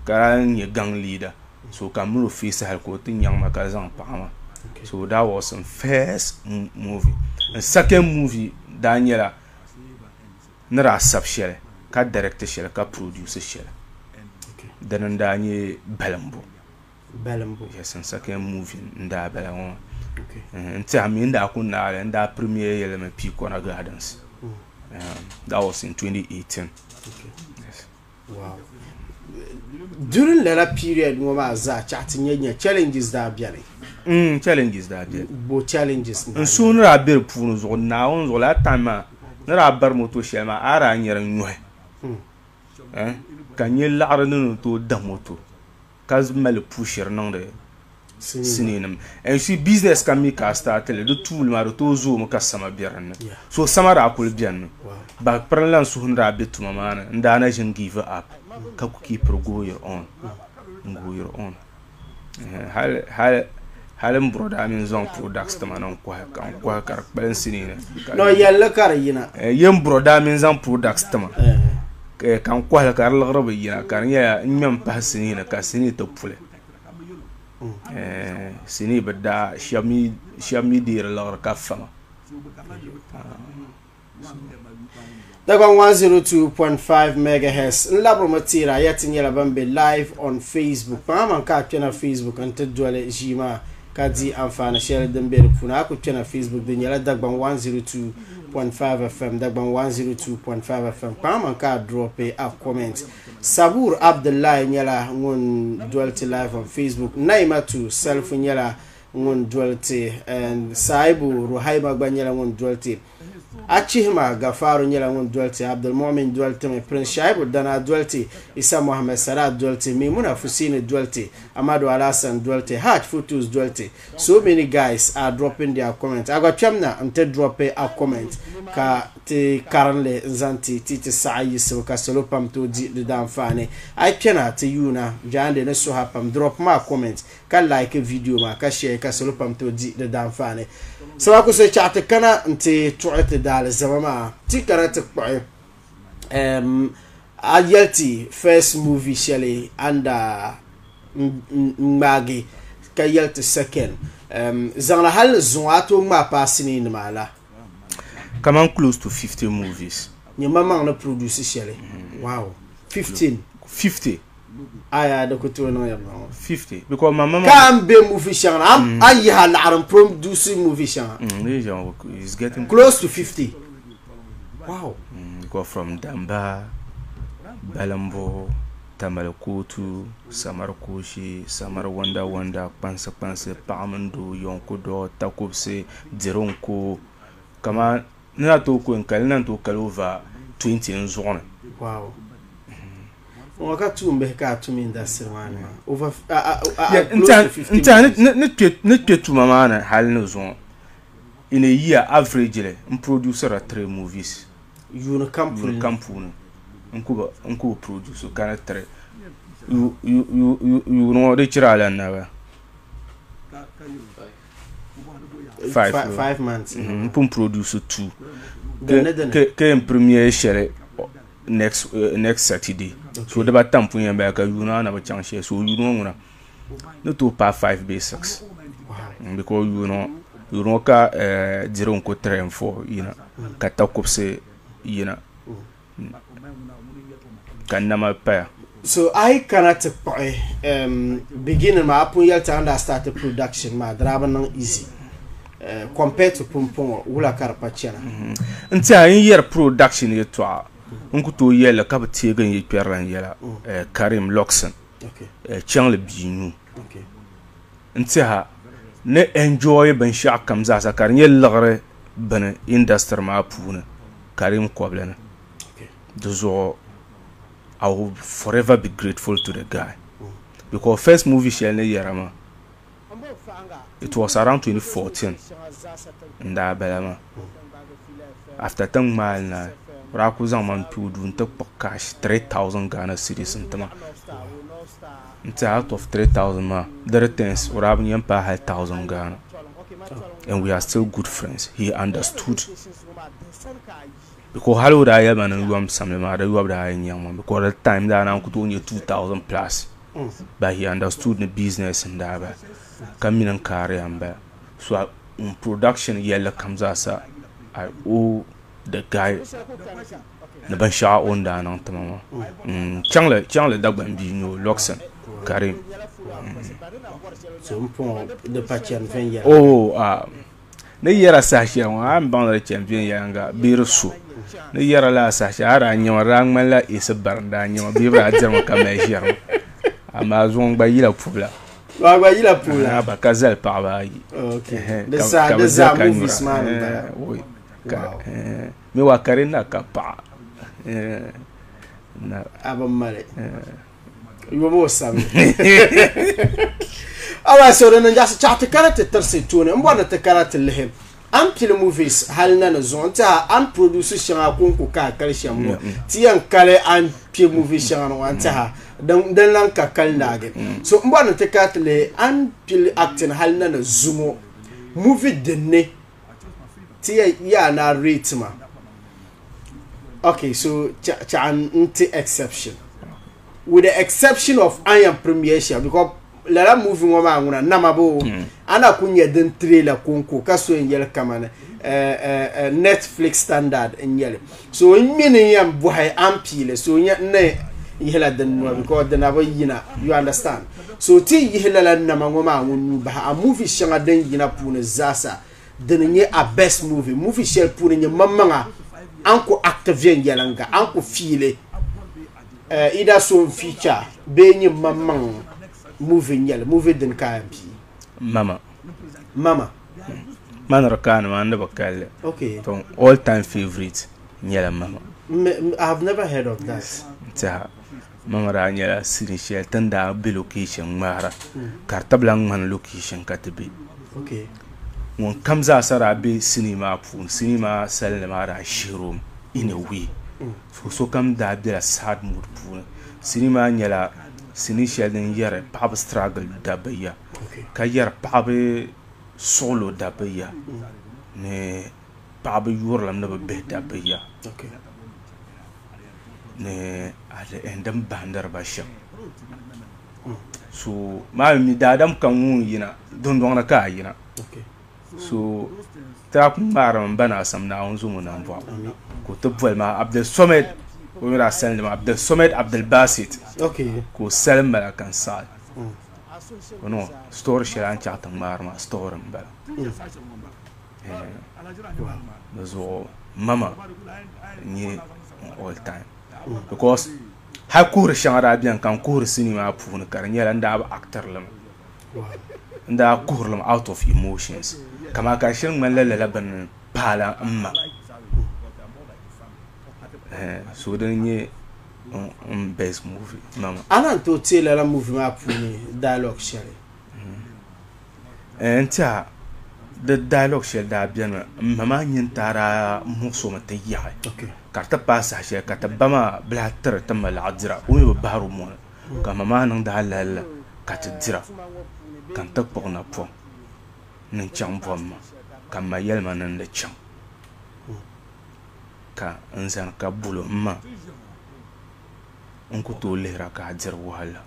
ka daa nyɛ gang leader. So ka m mini o face hali ka o ti nyaŋ ma ka zaŋ paɣa maa. So that was n first movie. N second movie daa nyɛla ni daa sabi shɛli ka direct shɛli ka produce shɛli. Dini n daa nyɛ Balimbu.
Balimbu.
Yes, n second movie n daa bala ŋɔ maa. N tiɛha mi n daa ku naai li n daa premiere yɛli mi Pea Corner Gardens. That was in 2018. Yes.
Wow. During lala period ŋɔ maa zaa chaɣ ti nya nya challenges daa beni.
Challenges daa beni.
Bo challenges
n suhu ni daa be di puuni zuɣu Naawuni zuɣu lala time maa ni daa bari moto shɛli maa a daa nyari nyɔhi ka n nyɛ laɣiri ni ni tooi da moto ka mali pushiri niŋdi sinii nim. And you see, business kam mi ka a start li, di tuuli maa di tooi zoomi ka sama be dinni. So sama daa kuli benimi. Ba pirinla n suhu ni daa be tuma maa ni n daa na ʒini give up ka ku keep going on n going on. Hali hali hali n broda mini zaŋ products tima na n kohi ka n kohi ka di kpalim sinii ni.
No yɛlli ka di yina.
Ye n broda mini zaŋ products tima ka n kohili ka di liɣiri bi yina ka di nyɛla n ŋmɛ n pahi sinii ni ka sinii ti puli. Sinii bi daa shɛba mi deeri liɣiri ka fama.
Dagbaŋ 102.5 megahertz n labirimi teera ya ti nyɛla ban be live on Facebook. Kpaŋa man ka a kpɛna Facebook n ti doli ʒii maa ka di anfaani shɛli din be di puuni. A ku kpɛna Facebook, di nyɛla Dagbaŋ 102.5 FM, Dagbaŋ 102.5 FM. Kpaŋa man ka a drop a comment. Sabur Abdullahi nyɛla ŋun doli ti live on Facebook. Naimatu Salifu nyɛla ŋun doli ti. Saibu Ruhaima gba nyɛla ŋun doli ti. Achihima Gafaru nyɛla ŋun doli ti. Abdulmumin doli ti mi. Prince Shaibu Dana doli ti. Isa Mohammed Sadat doli ti. Maimuna Fusini doli ti. Amadu Alhassan doli ti. Hajj Photos doli ti. So many guys are dropping their comments. Agba kpɛmna n ti drop a comment ka ti karinli n zaŋ ti ti ti saɣa yiɣisibu ka salo pam tooi di di daanfaani. A yi kpɛna ti yuuna jaande ni suha pam, drop maa comment ka like video maa ka share ka salo pam tooi di di daanfaani. Sabaku so chaɣ ti kana n ti tuɣi ti daali zama maa ti kana ti kpuɣi a yɛli ti first movie shɛli anda n ŋmaagi ka yɛli ti second zaŋla hali zuŋɔ a tooi ŋmaa paai sinii nima la.
Kaman close to 50 movies.
Nyɛ maŋmaŋ ni produce shɛli. Wow, 15?
50.
Aya di ku tooi niŋ ya ŋɔ.
50 because my mama
Ka n be movie shɛŋa ni a yiha laɣiri n produce movie shɛŋa.
Is getting
close to 50. Wow.
Because from Damba, Balambo, Tamale Kootu, Samar Koshi, Samar Wanda Wanda, Kpansi Kpansi, Paɣa mini doo, Yonku Doo, Takubisi, Dirinko, kaman ni na tooi ko n kali na tooi kali over 20 n zuɣu ni.
Wow. Ŋɔ ka tuun bihi ka a tum industry maa ni maa over
close to 50. N ni kpɛ tuma maa ni hali ni zuɣu, in a year, averagely n produce three movies.
Yuuni kam
puuni? Yuuni kam puuni n ku produce kana three. Yuuni ŋɔ di chira ala naba five.
5 months.
N pun produce two ka yɛn premiere shɛli next Saturday, so dibata n pun yɛn bala ka yuuni maa na bi chaŋ shɛli, so yuuni ŋɔ ŋuna ni tooi paai five bee six, because yuuni ŋɔ ka Dirinko 3 and 4 yina ka Takubisi yina ka nama paya.
So a yi kana ti kpuɣi beginning maa, a pun yɛli ti a ni daa start production maa di daa bi niŋ easy compared to pumpɔŋɔ, wula ka di pa chana?
N tiɛha n yɛri production yɛltɔɣa n ku tooi yɛlli ka bi teegi n yikpɛrila n yɛla Karim Luxon chaŋli bia nuu n tiɛha ni enjoy binshaɣu kam zaasa ka di nyɛ liɣiri bini industry maa puuni Karim kɔbili ni di zuɣu. I will forever be grateful to the guy because first movie shɛli ni yɛra maa, it was around 2014 n daa bala maa. After ti ŋmaali naai, o daa ku zaŋ ma n kpe o duu n ti kpuɣi cash 3000 Ghana cedis n tima. N tiɛha out of 3000 maa, di returns o daa bi yɛn paai hali 1000 Ghana, and we are still good friends. He understood because hali o daa yɛli ma ni n yom samli maa di yobu daa yɛn nyaŋ ma because the time daa naan ku tooi nyɛ 2000 plus, but he understood ni business n daa bala ka mini n kaariya n bala. So n production yɛlli kam zaasa, I owe the guy ni binshaɣu o ni daa niŋ tima maa. Chaŋli Dagban bia n nyɛ o, Luxon Karim.
So n puŋɔ di pa chani viɛnyɛla?
Oh, ah, ni yɛra saha shɛli ŋɔ a ni baŋ ni di chani viɛnyɛlinga bee di so ni yɛra laa saha shɛli a daa nyɛma di daa ŋmanila esi bari n daa nyɛma bee bi daa dirimi ka mali ʒɛrimi, amaa zuŋɔ gba yila pubila.
Ba gba yila pula.
Aba ka zali paɣaba ayi.
Okay. Di sa di za movies maa ni bala.
Ka mi wa kari na ka paɣa.
Na aba mali. Yomo o sabi. Alright, so then just chat ti kana ti tirisi tooni n bɔri ni ti kana ti lihi an pili movies hali na ni zuɣu n tiɛha an produce shɛŋa konko ka a kali shɛm ŋɔ ti yɛn kali an kpɛ movie shɛŋa ni ŋɔ n tiɛha din lan ka kali naagi. So n bɔri ni ti kana ti lihi an pili acting hali na ni zuŋɔ movie dinni ti yaa na rate ma. Okay, so chaɣa n ti exception, with the exception of an yɛn premiere shɛm, because lala movie ŋɔ maa ŋuna nama bo ana ku nyɛ din trailer konko ka so n yɛli kamani Netflix standard n nyɛli. So n mi ni yɛn bɔhi an piili, so n ni yihila din nua because dina bi yina, you understand? So ti yihi lala nama ŋɔ maa ŋun nuu bahi, a movie shɛŋa din yina puuni zaasa dini nyɛ a best movie, movie shɛli puuni nyɛ maŋmaŋa an ku act viɛnyɛliŋga, an ku fiili either so n feature bee nyɛ maŋmaŋ movie nyɛli, movie dini ka a yɛn pii?
Mama.
Mama.
Man di kaani maa ni bi kalli.
Okay.
To all time favorite nyɛla Mama.
I have never heard of that.
Tiɛha Mama daa nyɛla sini shɛli tin daa be location ŋmaara ka di tibila ŋmani location ka ti be.
Okay.
Ŋun kam zaasa daa be sinii maa puuni, sinii maa salinli maa daa shihiri o mi in a way. So sokam daa bela sad mood puuni. Sinii maa nyɛla sinii shɛli din yɛri paɣaba struggle dabba ya, ka yɛri paɣaba suɣulo dabba ya, ni paɣaba yurilim ni bi bihi dabba ya, ni at the end din bahindiri ba shɛm. So maa mi daadam kam ŋun yina dundɔŋ ni ka a yina. So ti a ku ŋmaarimi m ba ni Asam Naawuni zo ŋɔ nambɔɣu ka o ti boli ma Abdul Somad, o mi daa salindi ma Abdul Somad Abdul Basit, ka o salim ma la ka n saɣi o no story shɛli a ni chaɣ ti ŋmaari maa story m bala. Di zuɣu mama n-nyɛ all time because hali kuhiri shɛŋa daa beni ka n kuhiri sinii maa puuni ka di nyɛla n daa bi actiri li mi. N daa kuhiri li mi out of emotions kaman ka di shiri ŋmanila lala bini paala m ma. So dini n-nyɛ n best movie mama.
A naan tooi teei lala movie maa puuni dialogue shɛli?
N tiɛha di dialogue shɛli daa beni mi, m ma maa nyintaa daa muɣisi o mi ti yaɣi ka di ti paai saha shɛli ka ti ba maa bi lahi tiri ti ma laɣa dira, o mi bi bahiri o mɔni ka ma maa niŋdi alali la ka ti dira ka n ti kpuɣi napɔŋ ni n chaŋ bom ma ka m ma yɛli ma ni n di chaŋ ka n zani ka boli o, m ma n ku tooi lihira ka a diri wahala,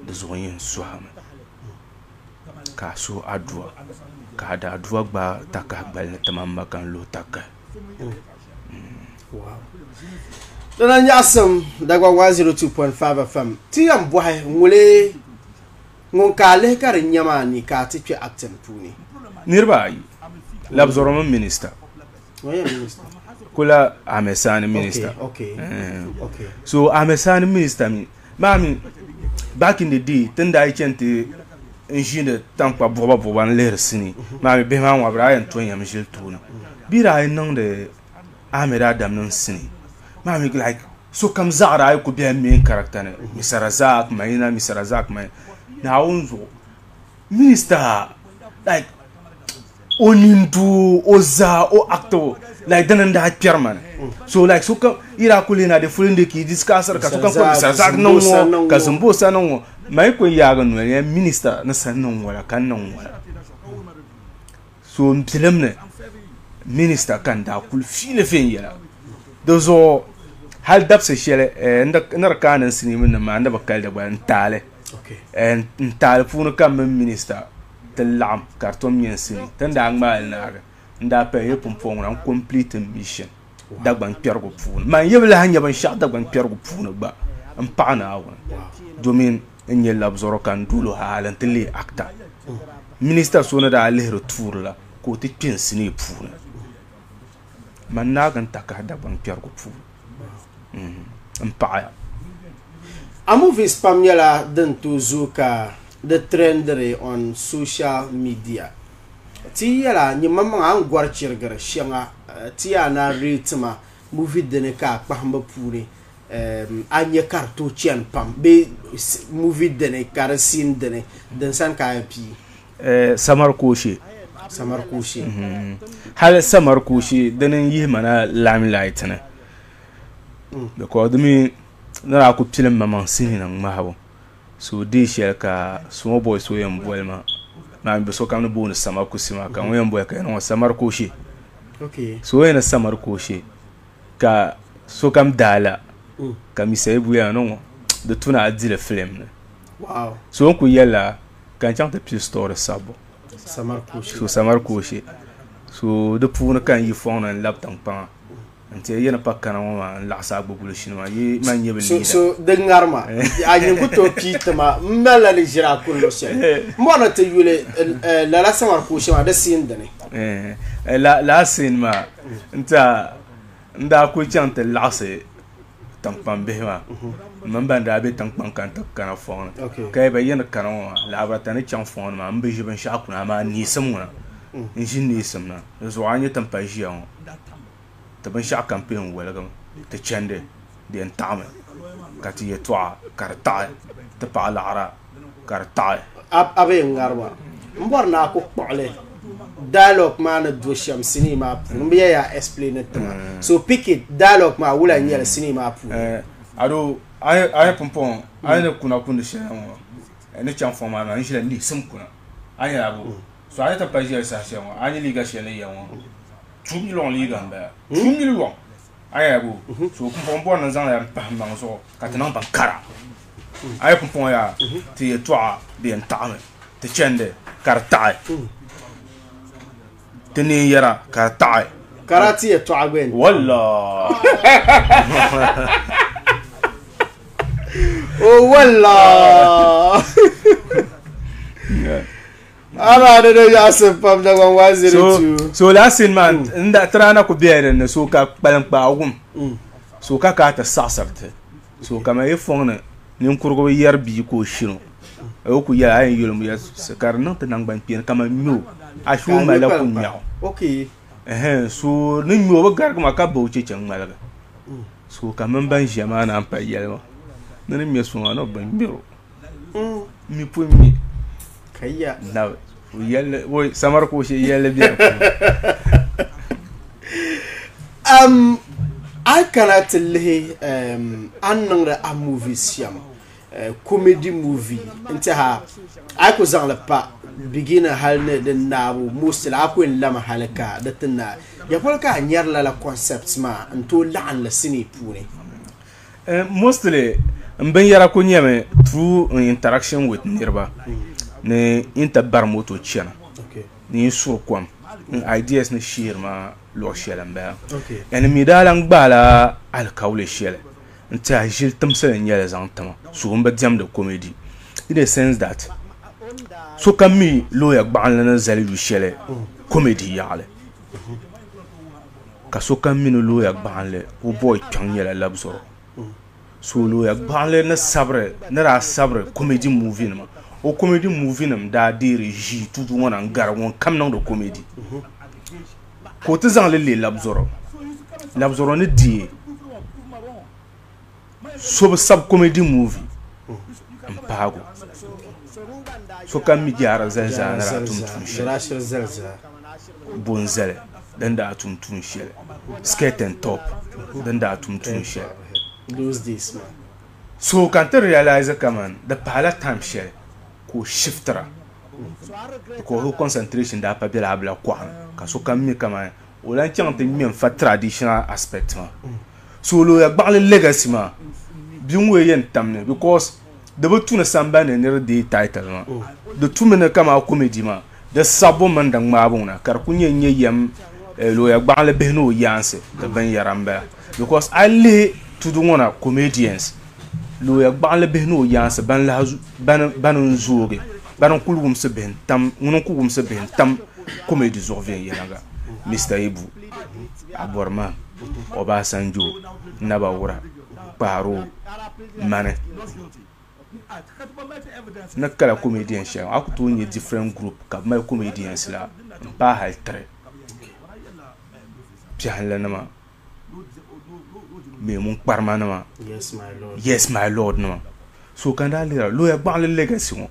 di zuɣu yɛn sɔhimi ka a suhi adua ka a daa adua gbaai takahi gbali ni ti ma m ma ka n luhi takahi.
Dina nyaɣisim Dagbaŋ 102.5 FM ti yɛn bɔhi ŋuli ŋun ka a lihi ka di nya maa ni ka a ti kpe acting puuni.
Niriba ayi, Labzɔro mini minista.
Ŋun nyɛ minista?
Kula Ahmed Sani minista.
Okay, okay, okay.
So Ahmed Sani minista mi maa mi back in the day tin daa yi chani ti n ʒiindi tankpa buɣiba buɣiba n lihiri sinii maa mi bihi maa ŋɔ bɛ daa yɛn to n yɛm ʒili tooni bɛ daa yi niŋdi Ahmed Adam nim sinii maa mi like sokam zaɣa daa yi ku bela main character ni Mr. Razak Maina, Mr. Razak Maina. Naawuni zuɣu minista like o nindoo o zaa o actibu like dini n daa kpɛri ma ni. So like sokam yi daa kuli lihina di following day ka yi discussiri ka sokam kuli Mr. Razak niŋ ŋɔ ka Zimbosa niŋ ŋɔ ma yi kuli yaagi noli ya minista ni sa niŋ ŋɔ la ka n niŋ ŋɔ la. So n bilim ni minista ka n daa kuli fiili viɛnyɛla. Di zuɣu hali dabisi shɛli n ni di kaani n sinii nim maa n ni bi kali di gba n taali n taali puuni ka n mini minista ti laɣim ka di tom nyɛ n sinii ti ni daa ŋmaali naagi n daa paya yi pumpɔŋɔ ŋuna n complete mission Dagbaŋ kpɛrigu puuni. Man yi bi lahi nya binshɛɣu Dagbaŋ kpɛrigu puuni gba n paɣi Naawuni domin n nyɛ labzɔro ka n dol o hali nti leei actor. Minista so ni daa lihiri tuuri la ka o ti kpe n sinii puuni. Man naagi n takahi Dagbaŋ kpɛrigu puuni n paɣiya.
A movies pam nyɛla din tooi zooi ka di trendiri on social media. Ti yɛla nyɛ maŋmaŋ a ni gɔri chirigiri shɛŋa ti yaa na rate ma movie dini ka a kpahimbu puuni a nya ka di tooi chani pam bee movie dini ka di scene dini din sani ka a yɛn pii?
Samar Kooshe.
Samar Kooshe.
Hali Samar Kooshe dini n-yihi ma na limelight ni because di mi ni daa ku pili m maŋmaŋ sinii ŋmahibu. So dee shɛli ka small boy so yɛn boli ma maa bi sokam ni booni Sama Kusi maa ka ŋun yɛn boli ka yɛn ŋɔ Samar Kooshe. So o yɛn ni Samar Kooshe ka sokam daa la ka Mr. Ibu yɛn ni ŋɔ di tu ni a dili film ni. So n kuli yɛlila ka n chaŋ ti pili story sabbu. So Samar Kooshe. So di puuni ka n yi fɔŋ ni n labi tiŋkpaŋa. N tiɛhi yi ni pa kana ŋɔ maa n laɣisi a gbuguli shini maa yi man nyɛ bɛ
leader. So di ŋarima a nyin ku tooi pii ti ma m malila ni ʒiri a kuli luɣ shɛli. M bɔri ni ti yuli lala Samar Kooshe maa di scene dini.
Lala scene maa n tiɛha n daa kuli chaŋ ti laɣisi tiŋkpaŋ bihi maa m mini ban daa be tiŋkpaŋ ka n ti kana fɔŋ ni ka yɛli ba yi ni kana ŋɔ maa lahabali ni chaŋ fɔŋ ni maa m bi ʒi binshɛɣu kuna amaa neesim ŋuna n ʒi neesim na di zuɣu a ni nyɛ ti ni pa ʒiya ŋɔ. Ti binshɛɣu kam pun woligimi, ti chandi di yɛn taɣimi, ka ti yɛtɔɣa ka di taɣi, ti paɣa laɣira ka di taɣi.
A bi yɛn ŋari ba. M bɔri ni a ku kpuɣi li dialogue maa ni do shɛm sinii maa puuni. M bi yɛn yaa explain ti ma. So pick it, dialogue maa wula n-nyɛ li sinii maa puuni?
Ado, a yi pumpɔŋɔ a yi ni kuna kundi shɛli ŋɔ, ni chaŋ fɔŋ maa ni maa, n ʒila neesim kuna. A nyɛla bo? So a yi ti pa ʒiya saha shɛli ŋɔ, a ni nyɛ liiga shɛli ni yɛ ŋɔ, 2 million liiga m-bala. 2 million! A yɛla bo? So pumpɔŋɔ m bɔri ni n zaŋ ya m-pahi m maŋ zuɣu ka ti niŋ bin kara. A yi pumpɔŋɔ yaa ti yɛtɔɣa di yɛn taɣimi, ti chandi ka di taɣi, ti neen yɛra ka di taɣi.
Ka daa ti yɛtɔɣa gba yɛn taɣimi.
Wallah!
Oh, wallah! Amaa di ni yaɣisi pam Dagbaŋ 102.
So laa sin maa n da tira na ku bela din ni so ka kpalim kpaa wum so ka ka ti saɣisiri ti so kamani yi fɔŋ ni ninkurugu bi yɛri bia ka o shino o ku yɛli a yɛn yɛli mi ka di niŋ ti nangban kpeeni kamani ŋmɛ o a shee o malila ku ŋmɛɣu so ni ŋmɛ o bi garigi ma ka ba o cheche ŋmaligi so ka mini ban ʒiya maa naan pa yɛli ma ni ni ŋmɛ so maa ni bi ŋmɛro mi pun ŋmɛ
Kaya.
Nabi yɛlli woi samari ka o shee yɛlli bɛ di puuni.
A yi kana ti lihi a ni niŋdi a movies shɛm comedy movie n tiɛha a yi ku zaŋli pa beginning hali ni di naabu mostly a ku yɛn lami hali ka di ti naai ya polo ka a nyɛri lala concepts maa n tooi laɣim li sinii puuni.
Mostly n binyɛra ku nyɛmi through n interaction with niriba ni n ti bari moto chana ni n suri kom n ideas ni shihiri ma luɣ shɛli n bala and mi daa lan gbaala alikauli shɛli n tiɛha ʒili timsili n nyɛli zaŋ tima so n bi diɛmdi comedy in the sense that sokam mi looya gbaɣinli ni zali yu shɛli comedy yaɣili. Ka sokam mi ni looya gbaɣinli o bɔi kpiɔŋ nyɛla labizɔro. So looya gbaɣinli ni sabiri ni daa sabiri comedy movie nima o comedy movie nim daa deeri ʒii tudu ŋɔ na n-gari ŋun kam niŋdi comedy ka o ti zaŋ li leei labizɔro. Labizɔro ni deei so bi sabi comedy movie n paagi o. Sokam mi jaara zali zaa ni daa tum tuun shɛli. Bo n zali din daa tum tuun shɛli. Skirt and top din daa tum tuun shɛli. So ka n ti realize kaman di pahila time shɛli ka o shiftira because o concentration daa pa bela abila kɔɣa ni ka sokam mi kaman o lahi chaŋ ti ŋme n-fa traditional aspect maa. So looya gbaɣili legacy maa bia ŋɔ yɛn tam ni because di bi tu ni sambani ni niri deei title maa. Di tumi ni kaman comedy maa di sabbu mini di ŋmaabu ŋuna ka di ku nyɛ n-nyɛ yɛm looya gbaɣili bihi ni o yaansi di binyɛra m-bala because a yi lihi tudu ŋɔ na comedians looya gbaɣili bihi ni o yaansi ban lahi bani n-zoogi bani n-kuli wumsi bihi n-tam ŋuni n-kuli wumsi bihi n-tam comedy zuɣu viɛnyɛliŋga Mister Ibu Aborima, Obasanjo, Nabawura, Kpaaro, Mani. Ni kala comedian shɛli a ku tooi nyɛ different group ka bi mali comedians la n paai hali tiri piɛhinli nima leemu kparima nima
Yes my lord.
Yes my lord nima. So ka n daa lihira looya gbaɣinli legacy ŋɔ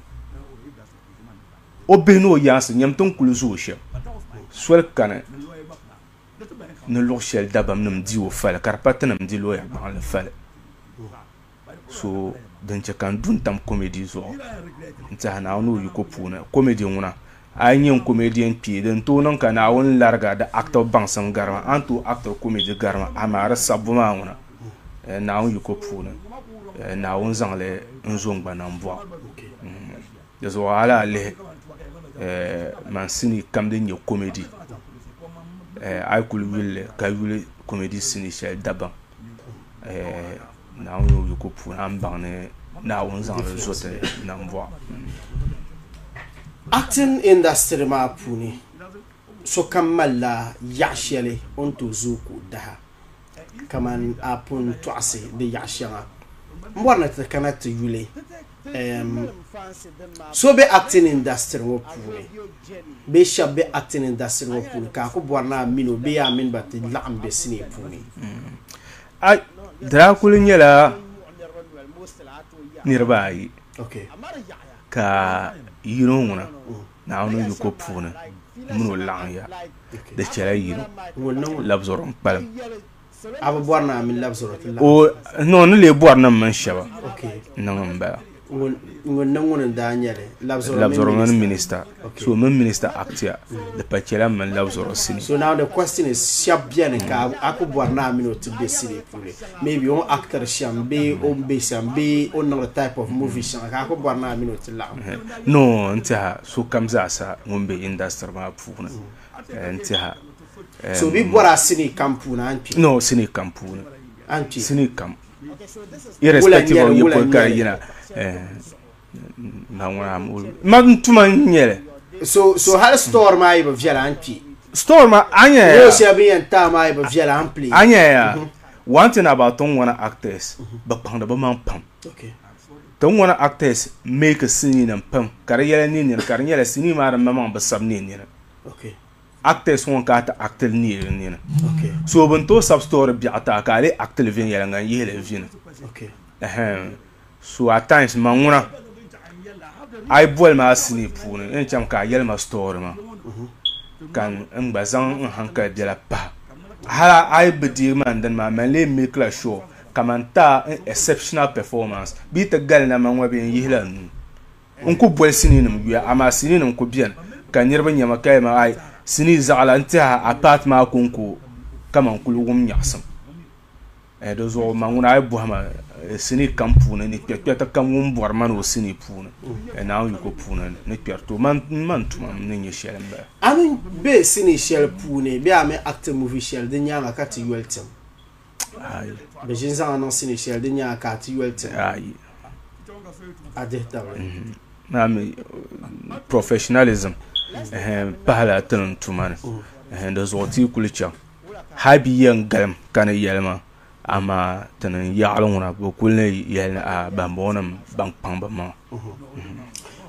o bihi ni o yaansi nyam ti ni kuli zooi shɛm soli kani ni luɣ shɛli dabam nim di o fali ka di pa tinim di looya gbaɣinli fali. So din chɛ ka n du n-tam comedy zuɣu n-tɛha Naawuni o yiko puuni comedy ŋuna a yi nyɛ n comedian kpee din tooi niŋ ka Naawuni lariga di actor baŋsim gari ma a ni tooi actor comedy gari ma amaa di sabbu maa ŋuna Naawuni yiko puuni Naawuni zaŋ li n-zo n gba nambɔɣu. Di zuɣu a lahi lihi man sinii kam din nyɛ comedy a yi kuli yuli li ka yuli comedy sinii shɛli dabam Naawuni o yiko puuni a ni baŋ ni Naawuni zaŋ li zo ti nambɔɣu.
Acting industry maa puuni sokam malila yaɣ shɛli o ni tooi zooi ka o daha kamani a pun tɔɣisi di yaɣ shɛŋa. M bɔri ni ti kana ti yuli so be acting industry ŋɔ puuni bee shɛba be acting industry ŋɔ puuni ka a ku bɔri ni a mini o bee a mini ba ti laɣim be sinii puuni.
A daa kuli nyɛla niriba ayi ka yino ŋuna Naawuni yiko puuni mini o laɣim ya di chɛla yino labzɔro n-kpalim.
A bi bɔri ni a mini labzɔro ti laɣim?
O no ni lee bɔri ni m mini shɛba niŋ m-bala.
Ŋun ni ŋuni n-daa nyɛ li?
Labzɔro mini minista. So mini minista actia di pa chɛla m mini labzɔro sinii.
So now the question is shɛba beni ka a ku bɔri ni a mini o ti be sinii puuni maybe o ni actiri shɛm bee o ni be shɛm bee o ni niŋdi type of movie shɛŋa ka a ku bɔri ni a mini o ti laɣim.
No n tiɛha sokam zaasa ŋun be industry maa puuni n tiɛha.
So bɛ bɔri a sinii kam puuni a ni kpi?
No sinii kam puuni.
A ni kpi?
Sinii kam. Irrespective of yi pɔi ka di yina ma n tuma n nyɛli.
So so hali store maa yi bi viɛla a ni kpi?
Store maa a nya ya.
Role shɛli bɛ yɛn taai maa yi bi viɛla a ni play?
A nya ya. One thing about tiŋ ŋɔ actors bɛ kpaŋdi bɛ maŋ pam. Tiŋ ŋɔ actors make sinii nim pam ka di yɛla neei nini ka di nyɛla sinii maa di maŋmaŋ bi sabi neei nini. Actors ŋɔ ka a ti actili neei di nini. So bɛ ni tooi sabi story biɛɣu ti a ka a lee actili viɛnyɛliŋga n yihili vini. So at times ma ŋuna a yi boli ma a sinii puuni n yɛn chaŋmi ka a yɛli ma story maa ka n gba zaŋ n hankali biɛla pahi. Hali a yi bi deegi ma n dini maa man lee make la sure kaman ti a n exceptional performance bɛ yi ti gali na man ŋɔ bɛ yɛn yihila nuu. N ku boli sinii nim yuya amaa sinii nim ku beni ka niriba nyama ka yɛli ma ai sinii zaɣila n tiɛha a part maa konko kaman kuli wum nyaɣisim. Di zuɣu ma ŋuna a yi bɔhi ma sinii kam puuni ni kpɛrikpɛriti kam ŋun bɔri ma ni o sinii puuni Naawuni yiko puuni ni kpɛri ti o man tuma ni nyɛ shɛli m-bala.
A mi be sinii shɛli puuni bee a mi acti movie shɛli di nyaaŋa ka ti yoli tim?
Ayi.
Bɛ ʒini zaŋ a niŋ sinii shɛli di nyaaŋa ka a ti yoli tim?
Ayi.
A dihi tabili?
Maa mi professionalism pahila ti ni tuma ni di zuɣu ti yi kuli chaŋ hali bɛ yɛn galim ka ni yɛli ma amaa ti ni yaɣili ŋuna bɛ kuli ni yɛli ni a bambɔŋɔnim ban kpaŋ bɛ maŋa.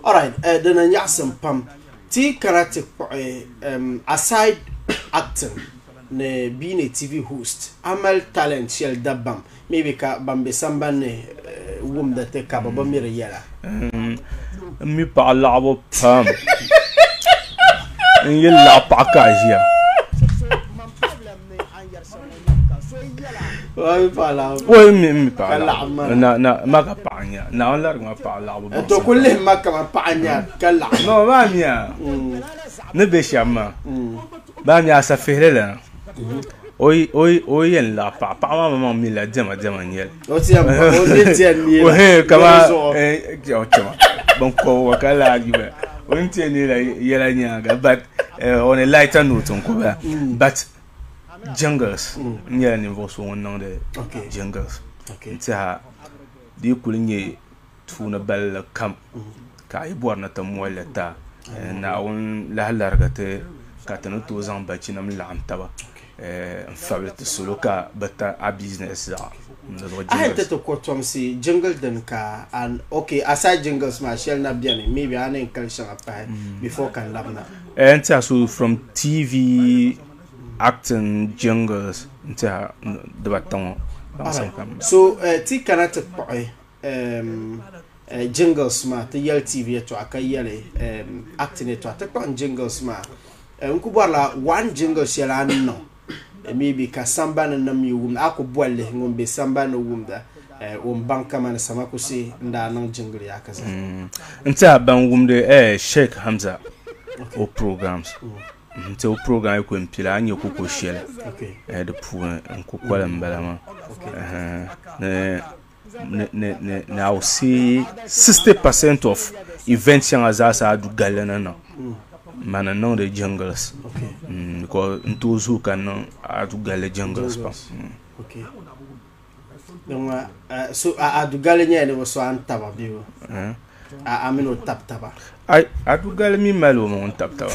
Alright, dina nyaɣisim pam ti kana ti kpuɣi aside acting ni being a TV host, a mali talent shɛli dabam maybe ka ban be sambani ni wumdi ti ka bɛ bi mi di yɛla.
N mi paɣa laɣibu pam. N yi laɣi paɣa ka a ʒiya. Oi n mi paɣa laɣibu. Na na ma ka paɣa n-nya. Naawuni larigi ma paɣa laɣibu baŋsim.
To kuli lihi ma kaman paɣa n-nya ka laɣim.
No maa miya ni be shɛm maa. Maa mi asafihili lana. O yi yɛn laɣi paɣa, paɣa maa maŋmaŋ mi la diɛma diɛma n-nyɛ li.
O ti yɛn o ni ti yɛn neei la
kama chama binkɔbigu ka lahi ba o ni ti yɛn neei la yɛla nyaaŋa but on a lighter note n ku bala but jingles n nyɛla ninvuɣu so ŋun niŋdi jingles n tiɛha di yi kuli nyɛ tuuni balli kam ka a yi bɔri ni ti moli li ti a Naawuni lahi larigi ti ka ti ni tooi zaŋ bachinima laɣim taba. N fabili ti salo ka bi ta a business zaɣa.
A yɛn ti ti kotomsi jingle din ka an okay aside jingles maa shɛli na bɛni maybe a ni yɛn kali shɛŋa pahi before ka n labina.
N tiɛha so from TV acting jingles n tiɛha dibata ŋɔ baŋsim kam.
So ti kana ti kpuɣi jingles maa ti yɛli TV yɛltɔɣa ka yɛli acting yɛltɔɣa ti kpuɣi jingles maa n ku bɔrila one jingle shɛli a ni niŋ maybe ka sambani nim mi wumda a ku boli lihi ŋun be sambani ni wumda o ni baŋ kamani Samakusi n daa niŋ jingle yaa ka zaa.
N tiɛha ban wumdi Sheikh Hamza o programs n tiɛha o program yi ku yɛn pili a ni nyɛ kuko shɛli di puuni n ku koli n bala maa ni I will say 60% of event shɛŋa zaa sa a du galli ni niŋ mani n niŋdi jingles because n tooi zooi ka niŋ a du galli jingles pam.
So a du galli nyɛla ni bi so a ni taba bee a mini o tabi taba?
Ai a du galli mi mali o maŋ tabi taba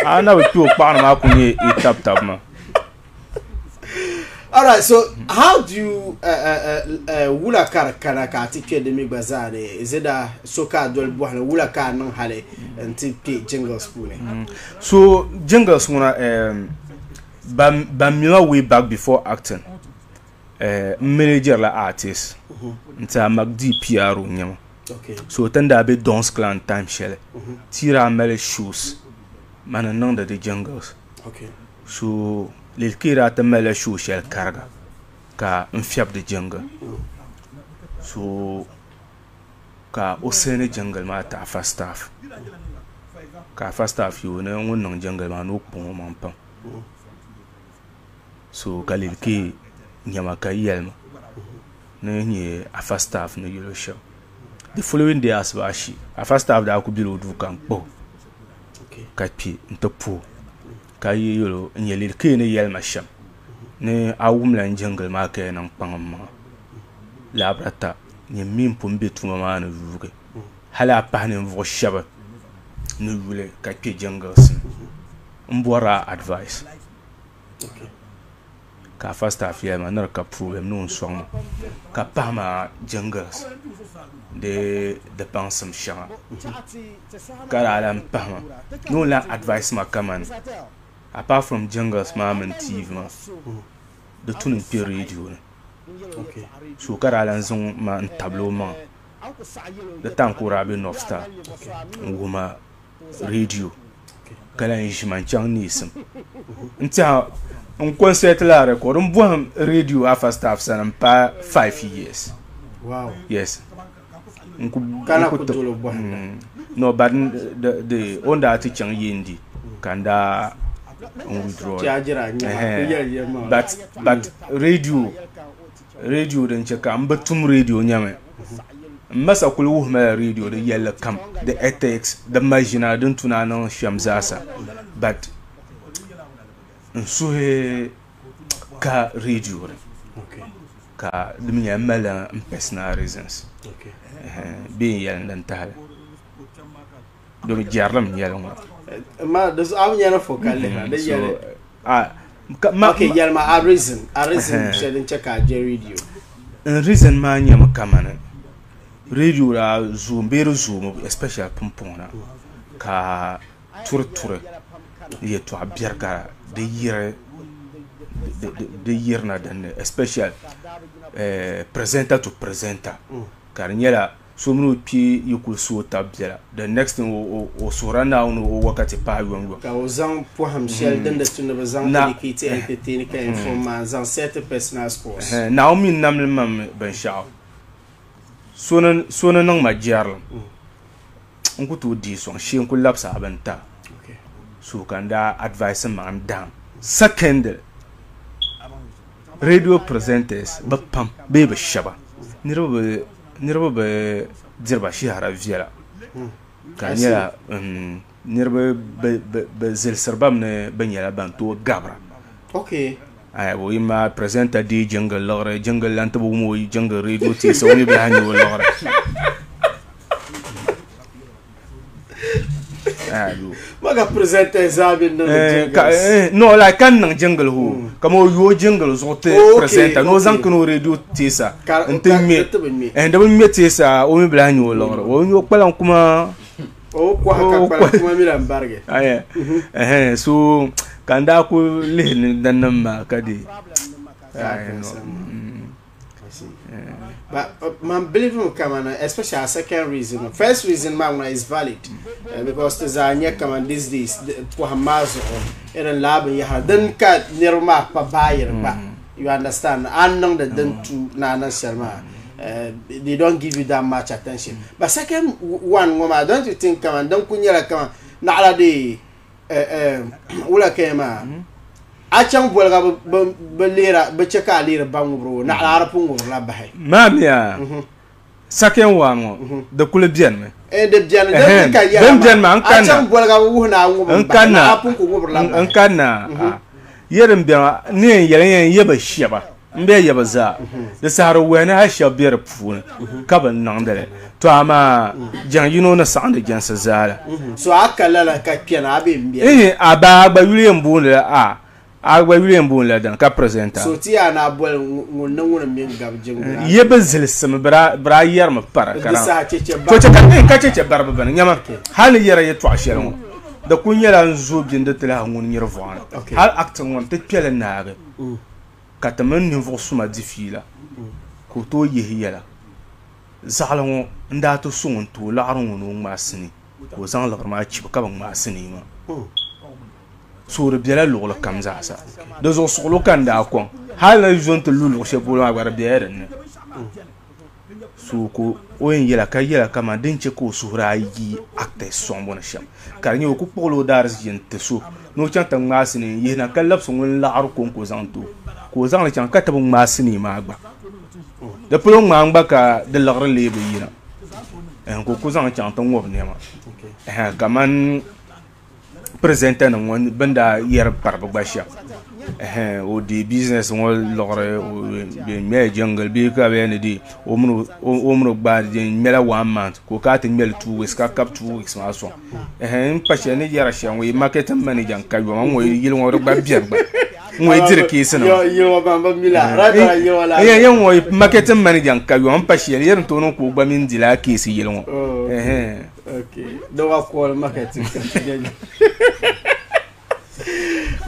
a na bi kpe o kpaɣani maa ku nyɛ i tabi tabi maa.
All right, so how do you wula ka di kana ka a ti kpe di mi gba zaa ni is it that so ka a doli bɔhili wula ka a niŋ hali n ti kpe jingles puuni?
So jingles ŋuna ban mi ma way back before acting n manager la artist n ti a Macd PRO n nyɛma. So ti ni daa be Dons Clan time shɛli ti daa mali shows mani n niŋdi di jingles. So Lil Kay daa ti malila show shɛli kariga ka n fiɛbi di jingle. So ka o send jingle maa ti Afa staff. Ka Afa staff yɛli o ni ŋun niŋ jingle maa ni o kpaŋ o maŋ pam. So ka Lil Kay nyama ka yɛli ma ni nyɛ Afa staff ni yɛli o shɛm. The following day asibaasi Afa staff daa ku bela o duu ka n kpahi o ka kpe n-ti puhi o ka yi yɛl o n-nyɛ Lil Kay ni yɛli ma shɛm ni a wumla n jingle maa ka yɛn niŋ kpaŋ m maŋa laabirata nyɛ m mi m-pun be tuma maa ni yuugi hali a pahi ninvuɣ shɛba ni yuli ka kpe jingles ni m bɔri a advice. Ka Afa staff yɛli ma ni di ka problem ni o ni sɔŋ ma ka pahi ma jingles di di baŋsim shɛŋa ka daa lahi pahi ma ni o lahi advice ma kamani apart from jingles maa mini TV maa di tu ni n kpe radio ni so ka daa lahi zaŋ ma n tabili o maŋa di time ka o daa be North Star n wuhi ma radio ka lahi ʒi ma n-chaŋ neesim n-tɛha n concert la record n bɔhim radio Afa staff sani m paai 5 years.
Wow.
Yes. N ku
Ka na
n ku
ku
ti
doli bɔhim da.
No, but the o ni daa ti chaŋ Yendi ka n daa n withdraw.
Chɛ a jira a nyɛma,
Ɛhɛn.
ku yɛli yɛlimaŋli.
But, but radio, radio din chɛ ka m bi tum radio nyɛmi M ma sa kuli wuhi ma la radio di yɛlli kam, di ethics, di maʒina, din tu ni a niŋ shɛm zaasa but n suhi ka radio ni ka di mi nyɛla m malila n personal reasons bee n yɛli din tahili domi jɛrilim n nyɛli ŋɔ.
Ma di zuɣu a bi nyɛla fo ka lihira di yɛli.
So, ma,
Okay, yɛlima a reason, a reason shɛli din chɛ ka a je radio.
N reason maa nyɛmi kamani radio daa zoomi bee di zoomi especially pumpɔŋ na ka turi turi yɛltɔɣa biɛri ka di yiri di yirina dinni especially presenter to presenter ka di nyɛla so mini o kpee yi kuli su o tabi biɛla the next thing o suhurila Naawuni o wakati paai yomyom.
Ka o zaŋ pɔhim shɛli din di tu ni bɛ zaŋ educate, entertain ka inform maa n-zaŋ set personal scores.
Naawuni mi namli ma mi binshɛɣu so ni niŋ ma jɛrilim n ku tooi deei sɔŋ shee n ku labisi a bini ti a. So ka n daa advice n maŋ n dahim. Secondly, radio presenters bɛ pam bee bɛ shɛba niriba bi diri ba shɛhira viɛla ka di nyɛla niriba bi zilisiri ba mi ni bɛ nyɛla ban tooi gabira. O yi maa presenter deei jingle liɣiri, jingle lan ti bi wum o jingle radio teesa o mi bi lahi nya o liɣiri.
Maka presenter zaa bi niŋdi jingles.
No, like ka niŋ jingle ho. Kama o yooi jingle zuɣu ti presenter ni o zaŋ kini o radio teesa n-ti ŋme. Di bi ŋme teesa o mi bi lahi nya o liɣiri. O nya o kpalaŋ kuma.
O kɔhi ka kpalaŋ kuma mi lahi barigi.
So ka n daa kuli lihi ni dinnim maa ka di.
But man believe me kaman especially our second reason first reason maa ŋuna is valid because ti zaa nyɛ kaman these days pɔhim maa zuɣu irin laa binyahari din ka niriba maa kpa baayiri gba you understand a ni niŋdi din tu ni a niŋ shɛli maa they don't give you that much attention but second one ŋɔ maa don't you think kaman din kuli nyɛla kaman naɣila dee wula ka yɛn maa a chaŋ boliga bi leera bi chɛ ka a leeri ba ŋubiri o naɣila a di pun ŋubirila bahi.
Maa miya second one ŋɔ di kuli benimi.
Di beni din mi ka yɛla maa a chaŋ boliga bi wuhi ni a ŋubi m bahi naɣ a pun ku ŋubirila bahi.
N kanna ya din beni maa ni yɛn yɛli n yɛn yɛ bi shɛba m bee yɛ bi zaa di saha di wuhiya ni hali shɛba be di puuni ka bi niŋdi li to amaa jaŋ yino ni saɣindi jɛnsi zaa la.
So a ka lala ka kpɛna a bee m beni.
Ihi a ba a gba yuli yɛn booni la a a gba yuli yɛn booni la dini ka presenter.
So ti yaa ni a boli ŋun ni ŋuni mini gabi jiŋgula.
Yɛ bi zilisimi bɛ daa yɛrimi pari
ka Di saha cheche
to che ka ka cheche baribu bini nyama hali ni yɛra yɛltɔɣa shɛli ŋɔ di kuli nyɛla n zo bindi ti lahi ŋuni nyiri vɔɣu ni hali acting ŋɔ ni ti kpɛli naagi ka ti mini ninvuɣ suma di fiila ka o tooi yihi yɛla. Zaɣili ŋɔ n-daa ti so ŋun tooi laɣiri ŋɔ ni o ŋmaai sinii ka o zaŋ liɣiri maa chibi ka bi ŋmaai sinii maa. So di bela luɣili kam zaasa. Di zuɣu suɣilo ka n daa kɔŋ. Hali ni zo nti lu luɣ shɛli polo maa gba di bela din ni. So ka o yɛn yɛla ka yɛla kaman din chɛ ka o suhuri ayi yi actors sɔŋbu ni shɛm ka di nyɛ o ku kpuɣila o daariziki n-ti so ni o chaŋ ti ŋmaai sinii n-yihi na ka labisi ŋun laɣiri kɔŋko zaŋ ti o ka o zaŋ li chaŋ ka ti bi ŋmaai sinii maa gba. Di polo ŋmaai gba ka di liɣiri lee bi yina ka o ku zaŋ chaŋ ti ŋɔbi nɛma kaman presenter nim ŋɔ bin daa yɛri pari bi gba shɛm o deei business ŋɔ liɣiri bɛ ŋmɛla jingle bee ka bɛ ni deei o mini o gbaai di ŋmɛla one month ka o kana ti ŋmɛli 2 weeks ka kabi 2 weeks maa sɔŋ n pa shɛli ni yɛra shɛm ŋɔ marketing manager n ka yoma ŋɔ yili ŋɔ di gba biɛni gba ŋɔ yi diri keesi nima yɛn ŋɔ marketing manager n ka yoma n pa shɛli yɛri n tooi niŋ ka o gba mini di laa keesi yili ŋɔ
Okay. Dɔba call marketing.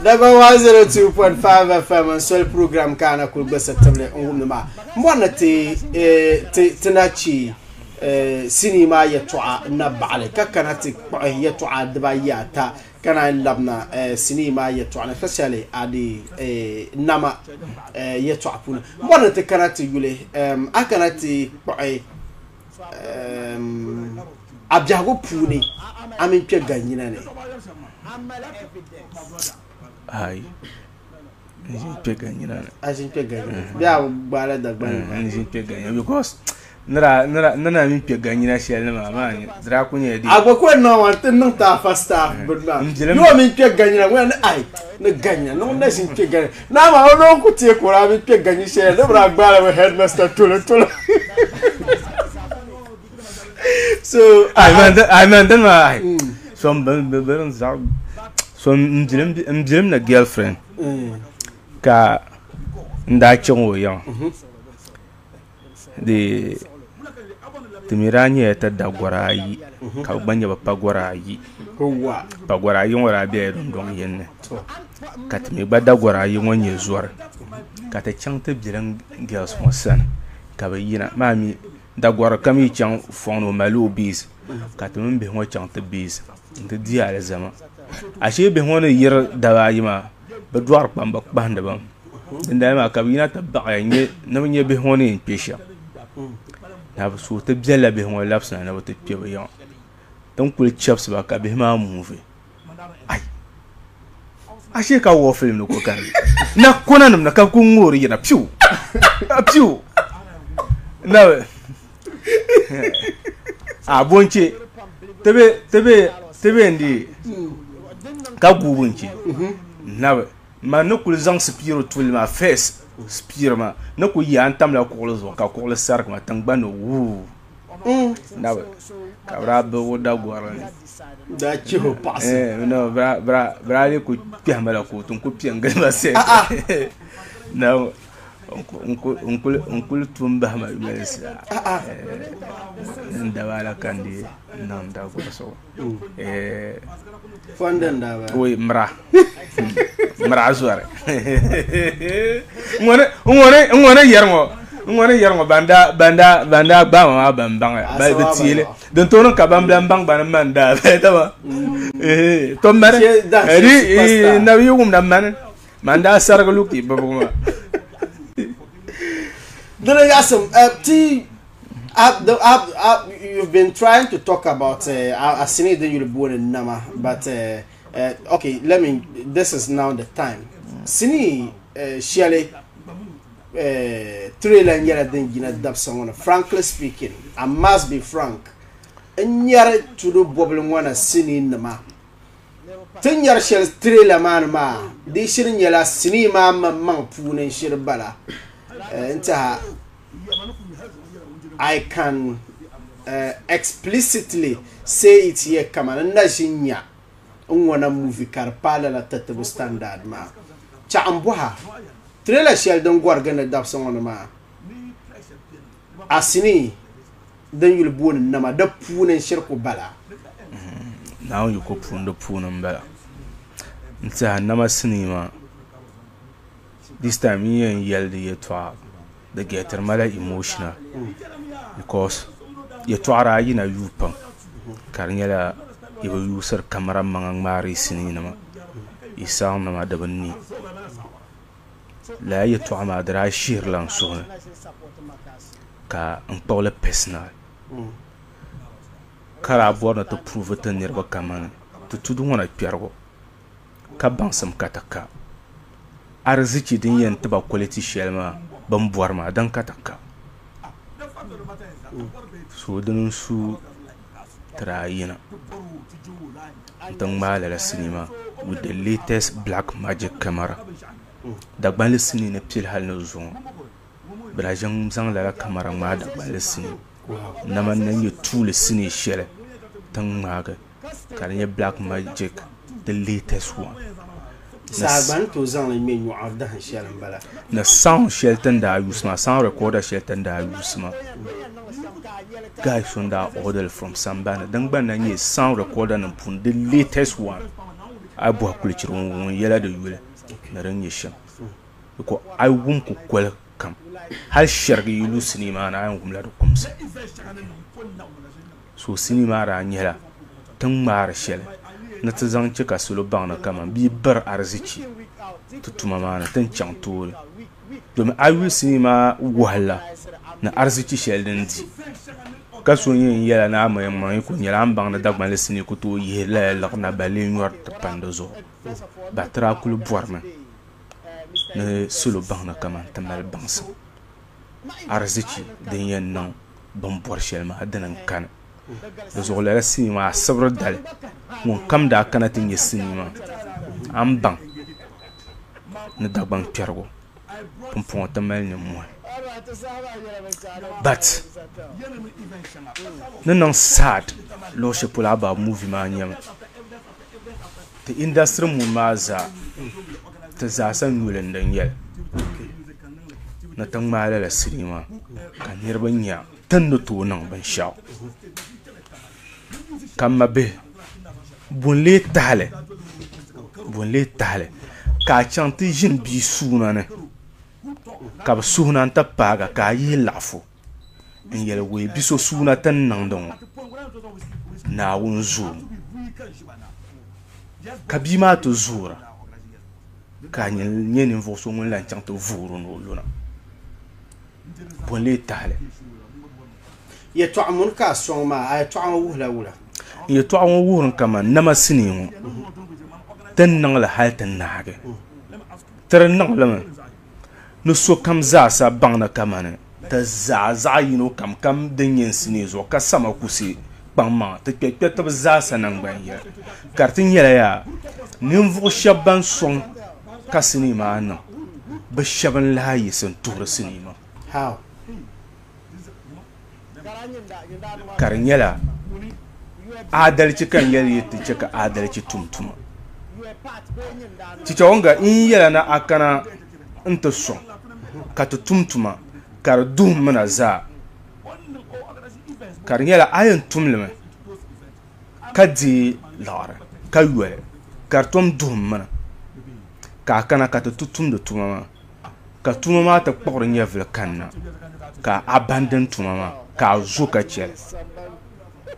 Dagbaŋ 102.5 FM n soli program ka ana kuli gbasa tibili n wumdi maa. M bɔri ni ti eh, ti ti na chi eh, sinii maa yɛtɔɣa na baɣali ka kana ti kpuɣi yɛtɔɣa dibayi ata ka naan labina eh, sinii maa yɛtɔɣa ni especially a di eh, nama eh, yɛtɔɣa puuni. M bɔri ni ti kana ti yuli um, a kana ti kpuɣi a biɛhigu puuni a mini kpɛ ganyina ni?
Ayi, n ʒin kpɛ ganyina ni.
A ʒin kpɛ ganyina ni bee a bi gbaala Dagbaŋ maa?
N ʒin kpɛ ganyina because ni daa mini kpɛ ganyina shɛli ni maa maa ni di daa ku nyɛla
A gba ku yɛn niŋ maa ti niŋ ti a first half bini maa. Ni o mini kpɛ ganyina ŋuna ni ayi ni ganyina ni ŋun na ʒin kpɛ ganyina. Naa maa o noo ku teei ka o daa bi kpe ganyi shɛli ni bɛ daa gbaala mi headmaster tolo tolo. So
ai man din maa ai so n bin zaɣ so n bilim ni girlfriend ka n daa chaŋ o yiŋa di ti mi daa nyɛla ti da gɔri ayi ka bɛ gba nyɛ bɛ pa gɔri ayi pa gɔri ayi ŋɔ daa bela dundɔŋ yini ni ka ti mi gba da gɔri ayi ŋɔ nyɛ zɔri ka ti chaŋ ti bilim girls ŋɔ sani ka bɛ yina maa mi dagɔri kam yi chaŋ fɔŋ ni o malila o base ka ti mini bihi ŋɔ chaŋ ti base n-ti di alizama ashee bihi ŋɔ ni yiri daba ayi maa bɛ dɔɣiri kpamba kpahindi ba mi Dindali maa ka bɛ yina ti baɣiya ni bɛ nya bihi ŋɔ ni yɛn kpe shɛm. Na bɛ suui ti bɛlila bihi ŋɔ labisina ni bɛ ti kpe bɛ yiŋa. Ti ni kuli chɛbisi ba ka bihi maa muuvi. Ai! Ashee ka war film ni ko ka di na kɔna nim ni ka bɛ kuli ŋoori yina piu! Piu! Na bɛ a bo n-che ti be ti be ti be n-di ka guubu n-che na bɛ Man ni kuli zaŋ sipiiri tuli maa first sipiiri maa ni kuli yaa n tamla kuɣuli zuɣu ka kuɣuli sarigi ma tingbani ni wuu nabi ka bɛ daa bibigi dagorili ni.
Daa chihi o paɣasi.
No, bra bra lee ku kpɛhi ma la kootu n ku piɛ n gili ma sɛt. Na n kuli tum bahi ma yolinsi n daba la ka n di niŋ dagorisigu.
Fɔndi n daa bala.
Oi mira mira zɔri n ŋɔ ni yɛri ŋɔ n ŋɔ ni yɛri ŋɔ ban daa ban daa ban daa gbaai ma maa ban baŋ ya ba bi tiili din tooi niŋ ka ban bilan baŋ bani man daa bala dama to mani di nabi yi wumda mani man daa sarigi luki bibigu maa.
Dini yaɣasim ti you've been trying to talk about asini din yuli booni nama, but okay, let me, this is now the time. Sini shɛli trailer nyɛla din yina dabisa ŋɔ ni. Frankly speaking, I must be frank, n nyɛri tudu bobili ŋɔ na sini nima ti nyɛri shɛli trailer maa ni maa di shiri nyɛla sinii maa maŋmaŋ puuni n shiri bala n tiɛha. I can explicitly say it here kaman n na ʒi nya n ŋɔna movie ka di paai lala tatibu standard maa. Chaɣ m bɔha trailer shɛli din gɔri gindi dabisi ŋɔ ni maa a sinii din yuli booni Nama di puuni n shiri ku bala.
Naawuni yiko puuni di puuni m bala. N tiɛha Nama sinii maa this time yi yɛn yɛli di yɛltɔɣa di gɛtiri ma la emotional because yɛltɔɣa daa yina yuui pam ka di nyɛla yi bi yuusiri kamara maŋa ŋmaari yi sinii nima yi sound nima di bi ne lala yɛltɔɣa maa di daa shihirila n suhu ni ka n kpuɣili personal ka daa bɔri ni ti prove ti niriba kamani ti tudu ŋɔ na kpɛrigu ka baŋsim ka ti ka arizichi din yɛn tiba quality shɛli maa bin bɔri maa din ka ti ka. So dini n su ti daa yina n ti ŋmaai lala sinii maa with the latest black magic camera. Dagbanli sinii ni pili hali ni zuŋɔ bɛ daa ʒin zaŋ lala camera ŋmaai Dagbanli sinii. Nama n na nyɛ tuuli sinii shɛli ti ni ŋmaagi ka di nyɛ black magic the latest one.
Sagbani tooi zaŋli ŋmɛ nyɔɣu dahin shɛli n bala.
Ni sound shɛli ti ni daa use maa, sound recorder shɛli ti ni daa use maa, guy so n daa order li from sambani din gba na nyɛ sound recorder nim puuni the latest one. A yi bɔhi kulichiri ŋun yɛla di yuli ni din nyɛ shɛm because a yi wum kukoli kam hali shɛrigi yi lu sinii maa ni a yɛn wumla di kumsi. So sinii maa daa nyɛla ti ni ŋmaari shɛli ni ti zaŋ chɛ ka salo baŋ ni kaman bɛ yi biri arizichi ti tuma maa ni ti ni chaŋ tooni. Domin a yuli sinii maa wahala ni arizichi shɛli din di ka so yɛn yɛla ni a maŋmaŋ yi kuli nyɛla a ni baŋ ni Dagbanli sinii ku tooi yihi lala liɣiri na ba lee nyɔri ti pani di zuɣu. Batira kuli bɔrimi ni salo baŋ ni kaman ti mali baŋsim arizichi din yɛn niŋ bini bɔri shɛli maa dini n-kani. Di zuɣu lala sinii maa asibiri dali ŋun kam daa kana ti nya sinii maa a ni baŋ ni Dagbaŋ kpɛrigu pumpɔŋɔ ti mali nimmɔhi. But ni niŋ sad luɣ shɛli polo about movie maa nyɛmi ti industry muni maa zaa ti zaasa nyuli n din nyɛli ni ti ŋmaai lala sinii maa ka niriba nya ti ni tooi niŋ binshɛɣu ka m ma bihi bo n-lee tahili bo n-lee tahili ka a chaŋ ti ʒini bia suuna ni ka bɛ suhu na n-ti paagi a ka a yihi laɣifu n-yɛli wee bi so suuna ti ni niŋdi ŋɔ Naawuni zooi ka bia maa ti zoora ka a nyɛ ninvuɣ so ŋun lan chaŋ ti voori ni o luna. Bo n-lee tahili?
Yɛtɔɣa muni ka a sɔŋ maa, a yɛtɔɣa ŋɔ wuhila wula?
N yɛtɔɣa ŋɔ wuhiri kaman nama sinii ŋɔ ti ni niŋ li hal ti naagi. Ti di niŋ li mi ni sokam zaasa baŋ ni kamani ti zaa zaɣ yino kam kam din nyɛ n sinii zuɣu ka sama kusi kpaŋmaŋa ti kpɛrikpɛritiba zaasa naŋgban yɛli. Ka di ti nyɛla yaa ninvuɣ shɛb ban sɔŋ ka sinii maa niŋ bɛ shɛba n-lahi yiɣisi n-tuhiri sinii maa.
How?
Ka di nyɛla Adalichi ka n yɛli yi ti chɛ ka adalichi tum tuma. Chichawɔŋga n yi yɛla ni a kana n-ti sɔŋ ka ti tum tuma ka di duhim mi na zaa, ka di nyɛla a yɛn tum li mi ka deei liɣiri ka yoli ka di tom duhim mi na ka a kana ka ti ti tumdi tuma maa ka tuma maa ti kpuɣiri nyɛvili kanna ka a abandon tuma maa ka a zo ka chɛli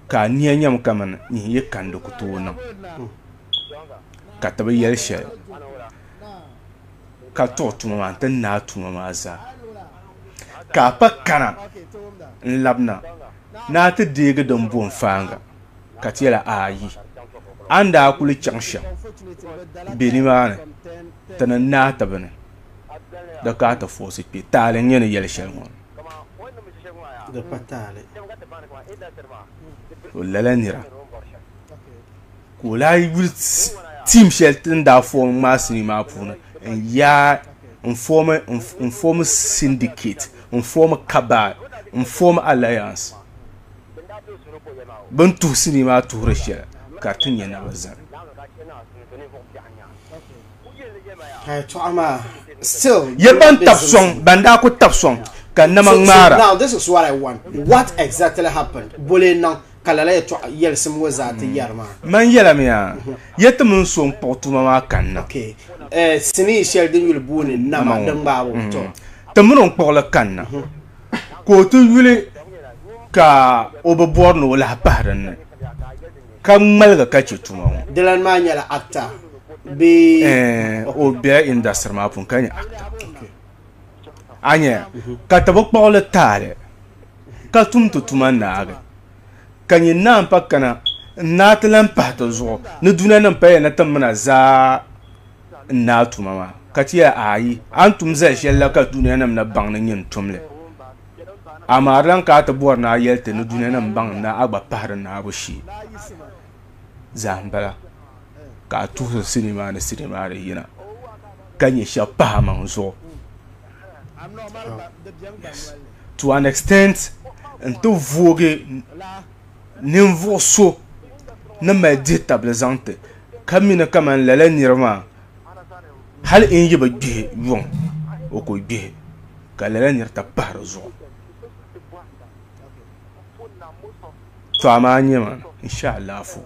ka a nia nyɛmi kamani nyin yi kani di ku tooi niŋ ka ti bi yɛli shɛli ka tuɣi tuma maa n-ti naai tuma maa zaa ka a pa kana n-labina ni a ti deegi din bo n-faaŋa ka ti yɛli aai a ni daa kuli chaŋ shɛm be nimaani ti ni naai ti bini di ka a ti foosi kpe taali n-nyɛ ni yɛli shɛli ŋɔ ni.
Di pa taali.
O lala nira ka o lahi yuli tiim shɛli ti ni daa fɔɔmi ŋmaai sinii maa puuni n yaai n fɔɔmi n fɔɔmi syndicate n fɔɔmi cabal n fɔɔmi alliance bɛ ni tuhi sinii maa tuhiri shɛli ka di ti nyɛ na bi zani.
Yɛtɔɣa maa still.
Yɛ ban tabi sɔŋ ban daa ku tabi sɔŋ ka nama ŋmaara.
So now this is what I want. What exactly happened? Bole niŋ ka lala yɛtɔɣa yɛlisim ŋɔ zaa ti yɛri maa.
Man yɛlimi yaa, yɛ ti mini so n-kpuɣi tuma maa kanna.
Okay. Eh, sinii shɛli din yuli booni Nama din ŋmaabu. To.
Ti mini o n-kpuɣi li kanna ka o ti yuli ka o bi bɔri ni o lahi pahi din ni. Ka ŋmaligi ka chɛ tuma ŋɔ.
Dilan maa nyɛla actor bee?
Ɛɛn, o bela industry maa puuni ka nyɛ actor. A nya ka ti bi kpuɣi li taali ka tum ti tuma naagi ka nyin naan pa kana n-naai ti lan pahi ti zuɣu ni dunianim paya ni ti mina zaa n-naai tuma maa ka ti yɛli aai a ni tum zali shɛli la ka dunianim ni baŋ ni nyin tum li. Amaa di lan ka a ti bɔri ni a yɛli ti ni dunianim baŋ ni a gba pahi di naabu shee zaa m-bala, ka a tuhiri sinii maa ni sinii maa di yina ka nyɛ shɛba pahi amaŋ zuɣu. Yes. To an extent n-ti voogi ninvuɣ so ni mali dihitabili zaŋ ti ka mi ni kaman lala niriba maa hali n yi bi gbihi yuŋ o ku gbihi. Ka lala nir ti pahi di zuɣu. To amaa nyɛ ma n she alaafo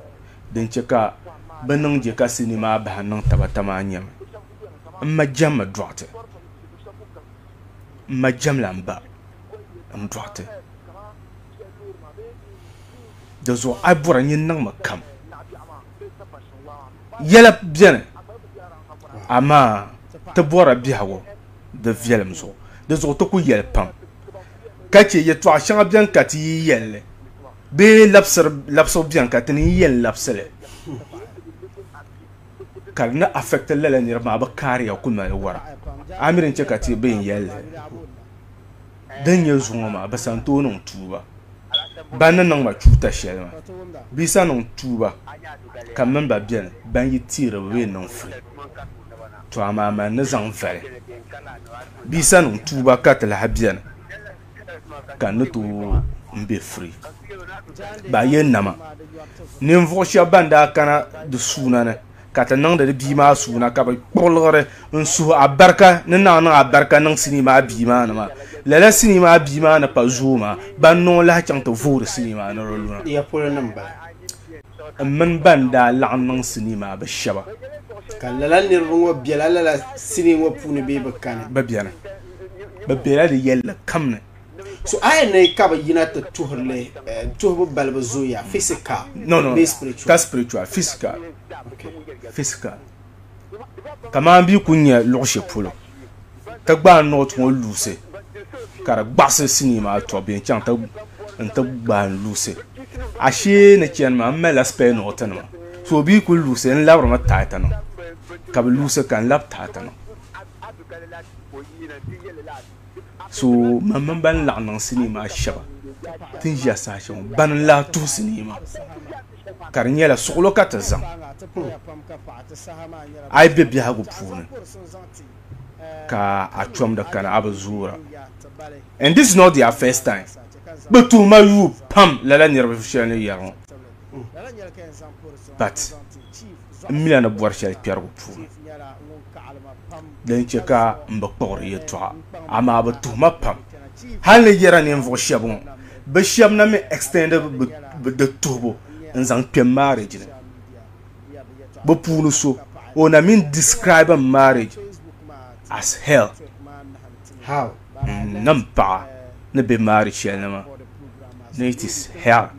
din che ka bɛ niŋ je ka sinii maa bahi niŋ tabata maa nyɛmi m ma jɛmmi dɔɣite m ma jɛmla m ba n dɔɣite di zuɣu a yi bɔra nyin niŋmi kam yɛla beni amaa ti bɔrila biɛhigu di viɛlim zuɣu. Di zuɣu ti ku yɛli pam ka chɛ yɛtɔɣa shɛŋa bɛni ka ti yi yɛli li bee labisibu bɛni ka ti ni yi yɛn labisi li ka di ni affect lala niriba maa bɛ kaariya ku mali wara. A mi din chɛ ka ti bi yɛn yɛli li din nyɛ zuŋɔ maa bɛ sa n-tooi niŋ tuuba. Ban ni niŋ ma chuuta shɛli maa bɛ yi sa niŋ tuuba ka m mini ba beni ban yi teeri bɛ bee niŋ free. To amaa man ni zaŋ vali bia sa niŋ tuuba ka ti lahi beni ka n ni tooi m be free. Ba yɛn nama ninvuɣ shɛba ban daa kana di suuna ni ka ti niŋdi di bia maa suuna ka bɛ kpuɣi liɣiri n suhi abarika ni naai niŋ abarika niŋ sinii maa bia maa ni maa. Lala sinii maa bia maa ni pa zooi maa ban niŋ o lahi chaŋ ti voori sinii maa ni di luna.
Ya polo ni m-bala.
M mini ban daa laɣim niŋ sinii maa bɛ shɛba.
Ka lala niriba ŋɔ bela lala sinii ŋɔ puuni bee bɛ kani?
Bɛ beni. Bɛ bela di yɛlli kam ni.
So a yɛn ni ka bɛ yina ti tuhiri li, tuhibu balibu zooya, physical
No, no,
bee spiritual?
Ka spiritual, physical. Okay. Physical. Kaman bɛ yi kuli nya luɣ shɛli polo, ti gbaai note ŋɔ luusi ka di gbaɣisi sinii maa tɔbu bee n-chaŋ nti gbaai n-luusi. Ashee ni chani maa m malila spare note nima. So bɛ yi kuli luusi n labirimi taai ti niŋ ka bɛ luusi ka n labi taai ti niŋ. So man mini ban laɣim niŋ sinii maa shɛba ti ni ʒiya saha shɛli ŋɔ bani n-lahi tuhi sinii maa ka di nyɛla suɣulo ka ti zaŋ a yi be biɛhigu puuni ka a chomdi kana a bi zoora and this is not their first time bɛ tuhi ma yuui pam lala niriba shɛli ni yɛri ŋɔ. But n mila ni bɔri shɛli kpɛrigu puuni din chɛ ka n bi kpuɣiri yɛltɔɣa, amaa bɛ tuhi ma pam. Hal ni yɛra ninvuɣ shɛba ŋɔ, bɛ shɛba na mi extend bɛ di tuhibu n-zaŋ kpe m marriage ni. Bɛ puuni so, o na mi describe m marriage as hell.
How?
N ni m paɣa ni be marriage shɛli ni maa, ni it is hell.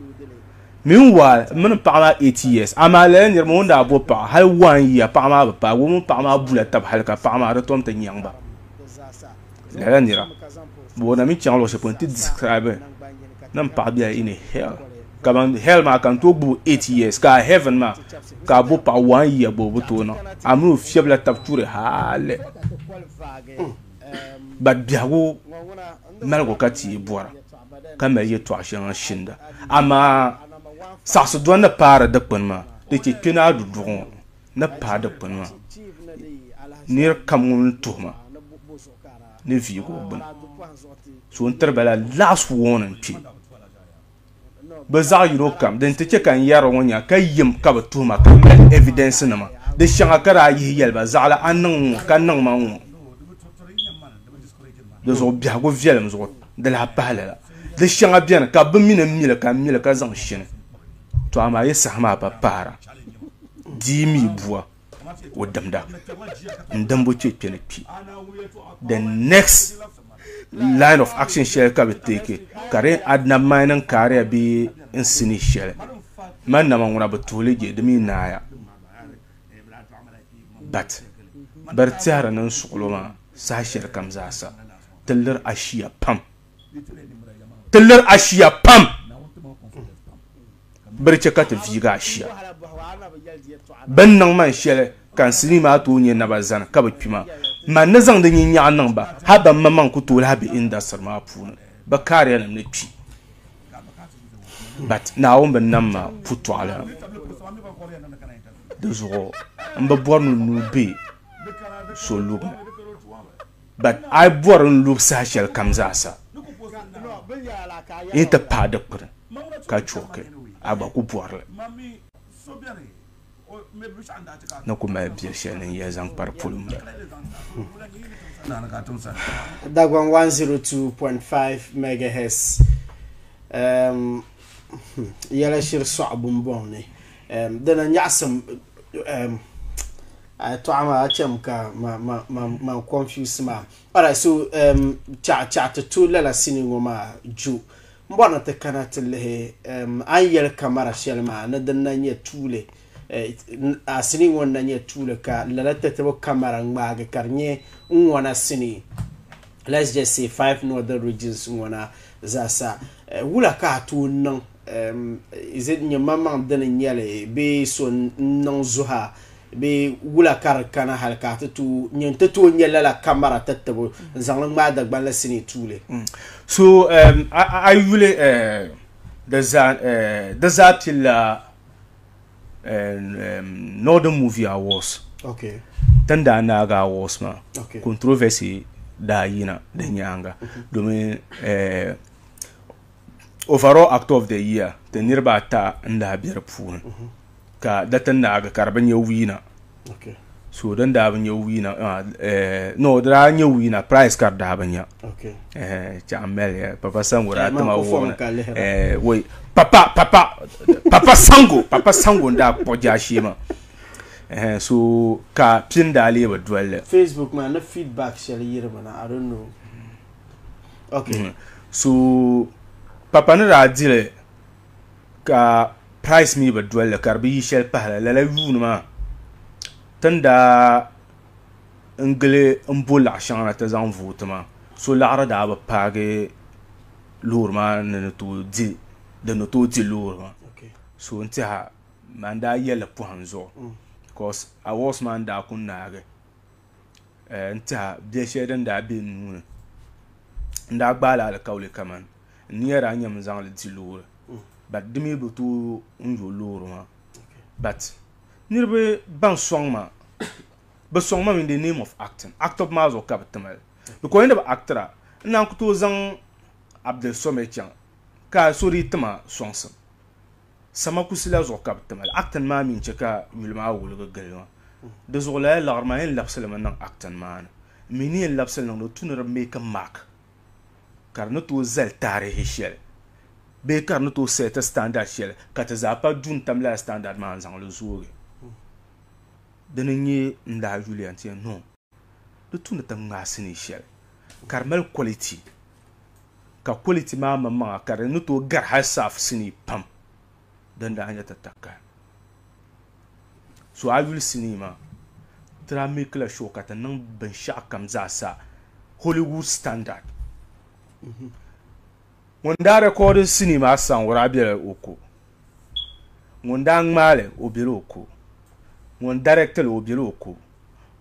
Meanwhile, m mini paɣa maa 8 years, amaa lala niriba ŋun daa bo paɣa hali 1 year paɣa maa bi paagi, o mini paɣa maa bula taba hali ka paɣa maa di tom ti nyaŋ ba. Lala nira, bɔ o na mi chaŋ luɣ shɛli polo nti describe ni m paɣa bela in a hell. Kaman hell maa ka n tooi gbubi 8 years ka a heaven maa ka a bo paɣa 1 year gba o bi tooi niŋ. A mini o fiɛbila taba tuuri hali. But biɛhigu maligu ka ti yi bɔra. Ka mali yɛtɔɣ shɛŋa shinda. Amaa saɣisi dɔni ni paari dikpini maa, di chɛ kpe ni a du duɣu ŋɔ ni paai dikpini maa, nir kam ŋun tuhi ma ni viigi o gbini. So n-tiri ba la last warning kpe bɛ zaɣ yino kam. Din ti chɛ ka n yɛri ŋɔ nya ka yim ka bɛ tuhi ma ka mali evidence nima di shɛŋa ka daa yihi yɛli ba zaɣila a niŋ ŋ-ŋɔ ka niŋ ma ŋ-ŋɔ. Di zuɣu biɛhigu viɛlim zuɣu di lahi pahi lala. Di shɛŋa beni ka bɛ mi ni m mi li ka m mi li ka zaŋ shini. To amaa yi saha maa pa paara, di yi mi bua o dimda, n dimbu chɛ kpe ni kpi. The next line of action shɛli ka bɛ teeki ka di yɛn add na mining career bee n sinii shɛli man nama ŋuna bɛ tuhi li je di mi naaya but bɛ di tɛhiri ni n suɣilo maa saha shɛli kam zaasa ti liri ashiya pam ti liri ashiya pam bɛ di chɛ ka ti viigi ashiya bɛ ni niŋ man shɛli ka n sinii maa tooi nyɛ naba zani ka bɛ kpi ma man ni zaŋ di nyinyaɣu niŋ ba hali ban maŋmaŋ ku tooi lahi be industry maa puuni bɛ kaariyanim ni kpi but Naawuni bi nam ma putɔɣulana di zuɣu m bi bɔri ni n nuu be so lubu ni but a yi bɔri n lubu saha shɛli kam zaasa yi ti paai dikpuni ka chooki a gba ku bɔrili ni ku mali biɛli shɛli ni n yɛli zaŋ kpa di polo m-bala.
Dagbaŋ 102.5 megahertz um, yɛla shiri sɔɣi bumbɔŋ ni um, dina nyaɣisim um, A yɛtɔɣa maa a chɛmi ka man confuse maa. Alright, so um, chaɣ chaɣ ti to lala sinii ŋɔ maa ju. M bɔri ni ti kana ti lihi um, a ni yɛli kamara shɛli maa ni din na nyɛ tuuli eh, a sinii ŋɔ n na nyɛ tuuli ka lala tatibu kamara ŋmaagi ka di nyɛ n ŋɔna sinii. Let's just say five northern regions ŋɔna zaasa. Eh, wula ka a tooi niŋ um, is it nyɛ maŋmaŋ dini n nyɛli bee so n niŋ zuha bee wula ka di kana hali ka a ti tooi nyɛ n ti tooi nyɛ lala kamara tatibu n zaŋli ŋmaai Dagbaŋ la sinii tuuli?
So um, a yi yuli uh, di zaa uh, di zaa pilila um, Northern Movie Awards.
Okay.
Tin daa naagi awards maa.
Okay.
Controversy daa yina di nyaaŋa domin uh, overall actor of the year ti niriba ata n daa be di puuni ka di ti naagi ka di bi nyɛ wiina
Okay.
so din daa bi nyɛ wiina eh, no di daa nyɛ wiina prize ka di daa bi nya
Okay.
eh, chaɣ mali eh, papa sango daa
Eh, man
tima
ku fom
wuuni
ka lihira.
eh, wai papa papa papa sango papa sango n daa kpuɣi jaashee maa eh, so ka pini daa lee bi dolli
Facebook maa ni feedback shɛli yirimi na I don't know. Okay.
So papa ni daa dili ka price mi bi dolli ka di bi yi shɛli pahila lala yuuni maa ti ni daa n gili n bo laɣa shɛŋa na ti zaŋ vooti maa so laɣari daa bi paagi loori maa ni ni tooi di din ni tooi di loori maa
Okay.
so n tiɛha man daa yɛlli pɔhim zuɣu because awards maa n daa ku naagi n tiɛha biɛ shɛli din daa bɛ n nuuni n daa gbaala alikauli kamani n niya daa nyɛmi n zaŋli di loori but di mii bi tooi n yo loori maa but niraba ban soŋ ma bi soŋ ma in the name of acting actor maa zuɣu ka bi timali because ni bi actira n naan ku tooi zaŋ Abdul Somɛ chaŋ ka so dii tima soŋsim. Samakusi la zuɣu ka bɛ ti ma li. Acting maa mi n-chɛ ka yuli maa wuligi gili ma. Di zuɣu lala liɣiri maa yɛn labisi li mi niŋ acting maa ni. M mi ni yɛn labisi li niŋ di tu ni di make mark ka di ni tooi zali taarihi shɛli bee ka di ni tooi set standard shɛli ka ti zaa pa du n-tam lala standard maa n-zaŋ li zoogi. Dini n-nyɛ n daa yuliya nti yɛli no di tu ni ti ŋmaai sinii shɛli ka di mali quality ka quality maa maŋmaŋa ka di ni tooi gari hali saaf sinii pam din daa nyɛ ti takahi. So a yuli sinii maa ti daa make la sure ka ti niŋ binshɛɣu kam zaa sa Hollywood standard. Ŋun daa record sinii maa sound o daa bela o ko. Ŋun daa ŋmaai li o bela o ko. Ŋun direct li o bela o ko.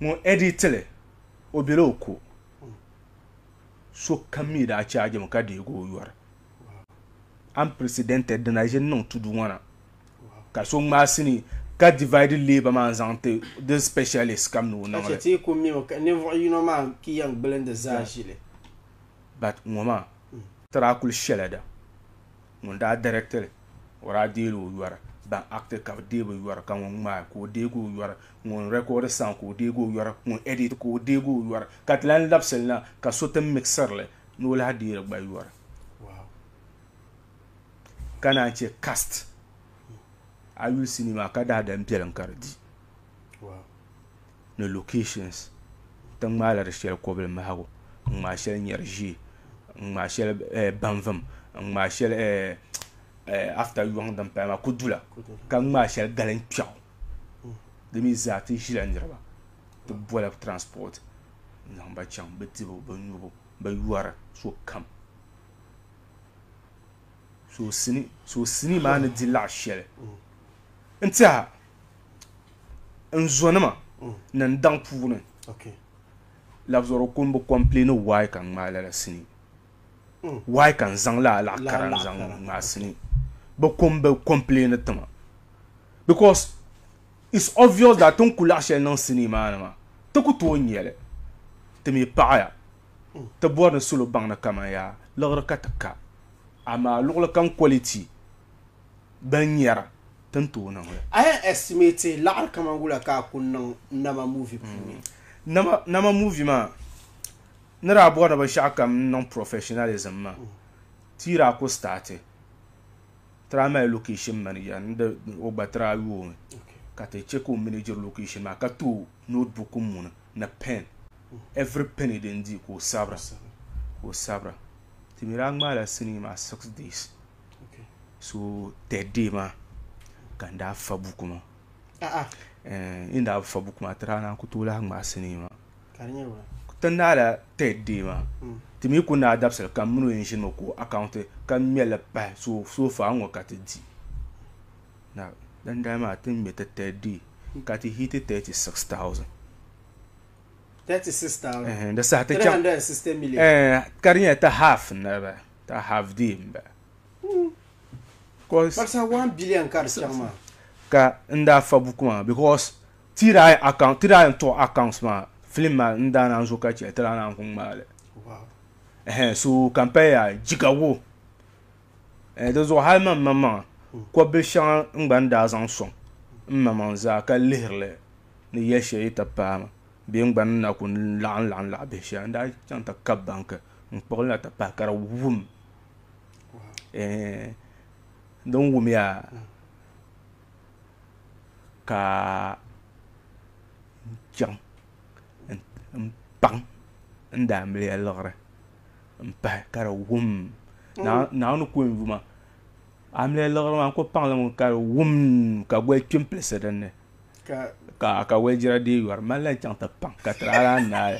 Ŋun edit li o bela o ko. Sokam mi daa charge mi ka deegi o yɔri. Unprecedented din na ʒini niŋ tudu ŋɔ na ka so ŋmaai sinii ka divide labour maa n-zaŋ ti di specialist kam ni o niŋ
Ka
li.
chɛ ti yi ku mimi ka ninvuɣ yino maa ki yɛn gbilindi zaa ʒili.
But ŋɔ maa ti daa kuli shɛla da ŋun daa direct li o daa deeli o yɔri, ban act ka bɛ deei bɛ yɔri ka ŋun ŋmaai ka o deegi o yɔri, ŋun record sound ka o deegi o yɔri, ŋun edit ka o deegi o yɔri ka ti lahi labisi li na ka so ti mixiri li ni o lahi deeri gba yɔri. Ka naan chɛ cast a yuli sinii maa ka daadam biɛlim ka di di ni locations ti ŋmaala di shɛli kobili mahagu n ŋmaai shɛli nyɛri ʒiɛ n ŋmaai shɛli banvim n ŋmaai shɛli after yɔŋ din paya maa kudula ka ŋmaai shɛli galinkpɛɣu di mi zaa ti ʒila niriba ti bola transport n zaŋ ba chaŋ bi dibu bi nyubu bi yɔri sokam so sinii maa ni di laɣ shɛli n tiɛha n zonima ni n daŋ puuni labzɔri ko n bi complaini why ka n ŋmaai lala sinii why ka n zaŋ lala laɣ kara n zaŋ ŋmaai sinii bi ko n bi complaini tima because it's obvious that tin ku laɣ shɛli niŋ sinii maa ni maa ti ku tooi nyɛli ti mi paɣaya ti bɔri ni salo baŋ ni kaman yaa liɣiri ka ti ka amaa luɣili kam quality bɛn nyɛra ti ni tooi niŋ li.
A yɛn estimate laɣiri kaman wula ka a ku niŋ Nama movie puuni?
Nama, Nama movie maa ni daa bɔri ni binshɛɣu kam niŋ professionalism maa ti daa ku start ti daa mali location manager ni di o gba ti daa yoomi ka ti che ka o manage location maa ka ti o notebook muni ni pen every penny din di ka o sabira ka o sabira ti mi daa ŋmaala sinii maa 6 days so third day maa ka n daa fa buku maa n daa bi fa buku maa ti daa naan ku tooi lahi ŋmaai sinii maa ti naala third day maa ti mi ku naai dabisili kam mini o yɛn ʒinimi ka o account ka ŋmɛli pahi so so far ŋɔ ka ti di na dindali maa ti ni ŋmɛ ti third day ka ti hit 36,000
36,000
di saha ti chaŋ
360 million
ka di nyɛla ti half n na bala ti half day n bala
But sa 1 billion ka di chaŋ maa
ka n daa fa buku maa because ti daa account ti daa yɛn tuɣi accounts maa film maa n daa naan zo ka chɛ ti daa naan ku ŋmaali so ka n paya jigawo di zuɣu hali man maŋmaŋa kɔbili shɛŋa n gba ni daa zaŋ sɔŋ n maŋmaŋ zaa ka lihirili ni yɛli shɛli yi ti paai ma bee n gba ni na ku laɣim laɣim laɣ bihi shɛli n daa chaŋ ti kabi banki n kpuɣili na ti pahi ka di wum din wumya ka n chaŋ n paŋ n daamiliya liɣiri n pahi ka di wum Naawuni ku yɛn yuma amiliya liɣiri maa n ku paŋlimi ka di wum ka goli kpim pilisi dinni ka ka walijira deei yɔri mali lahi chaŋ ti paŋ ka ti daa lahi naai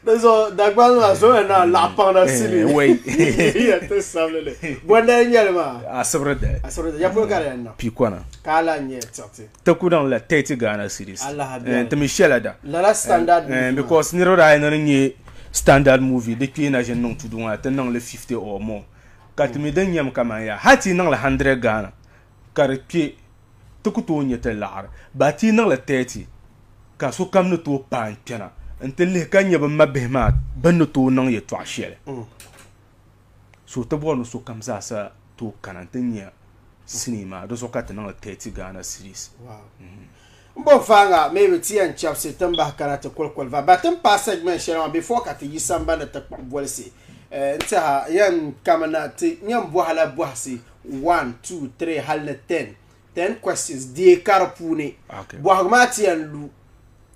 Di zuɣu Dagbaŋ maa so yɛn naan laɣi paŋda sili
wai
yɛn ti sabili li bɔndali n-nyɛ li maa
asibiri dali
asibiri dali ya polo ka di yɛn niŋ
Pikona
ka a lahi nyɛ tiɣiti
ti ku niŋ la 30 Ghana cedis
Alaha biɛni.
Ti mi shɛla da
lala standard movie maa.
Because niriba daa yɛn ni di nyɛ standard movie di kpee na ʒini niŋ tudu ŋɔ ti niŋ li 50 or more ka ti mi din nyɛmi kaman yaa hali ti yi niŋ li 100 Ghana ka di kpe ti ku tooi nya ti laɣiri ba ti yi niŋ li 30 ka sokam ni tooi paai n-kpɛna nti lihi ka nya bɛ mabihi maa bɛ ni tooi niŋ yɛtɔɣ shɛli. So ti bɔri ni sokam zaasa tooi kana n-ti nya sinii maa. Di zuɣu ka ti niŋli 30 Ghana cedis.
M bo faaŋa maybe ti yɛn chɛbisi ti ni bahi kana ti kuli kuli va, but ti ni paai segment shɛli maa before ka ti yi sambani ti kpuɣi bolisi n tiɛha yɛn kamina ti yɛn bɔhila bɔhisi 1, 2, 3 hali ni 10, 10 questions deei ka di puuni bɔhigu maa ti yɛn lu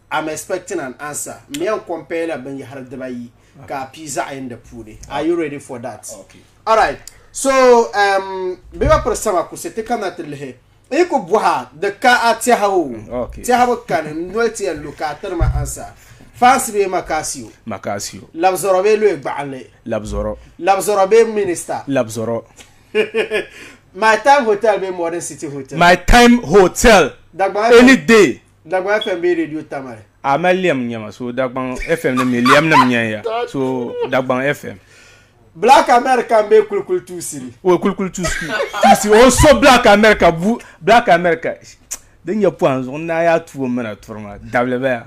I'm expecting an answer. M yɛn compare la binyahari dibayi ka a pii zaɣ yini di puuni. Are you ready for that?
Okay.
Alright. So, bɛ ba piri sama kusi ti kamina ti lihi. N yi ku bɔha di ka a tɛha o.
Okay.
Tɛha bi kani, n noli ti yɛn lu ka a tiri ma answer. Fansi bee Makasio?
Makasio.
Labzɔrɔ bee Loyi Gbaɣinli?
Labzɔrɔ.
Labzɔrɔ bee Minister?
Labzɔrɔ.
My Time Hotel bee Modern City Hotel?
My Time Hotel.
Dagbaŋ FM.
Any day.
Dagbaŋ FM bee Radio Tamale?
A mali lɛm nyɛma, so Dagbaŋ FM nim mi lɛm nim nyɛn ya, so Dagbaŋ FM.
Black America bee Kulikuli Tuusiri?
O Kulikuli Tuusiri, o so Black America bu, Black America din nyɛ pɔhim zuɣu n daa yaa tuo mina turi ma dabili baya.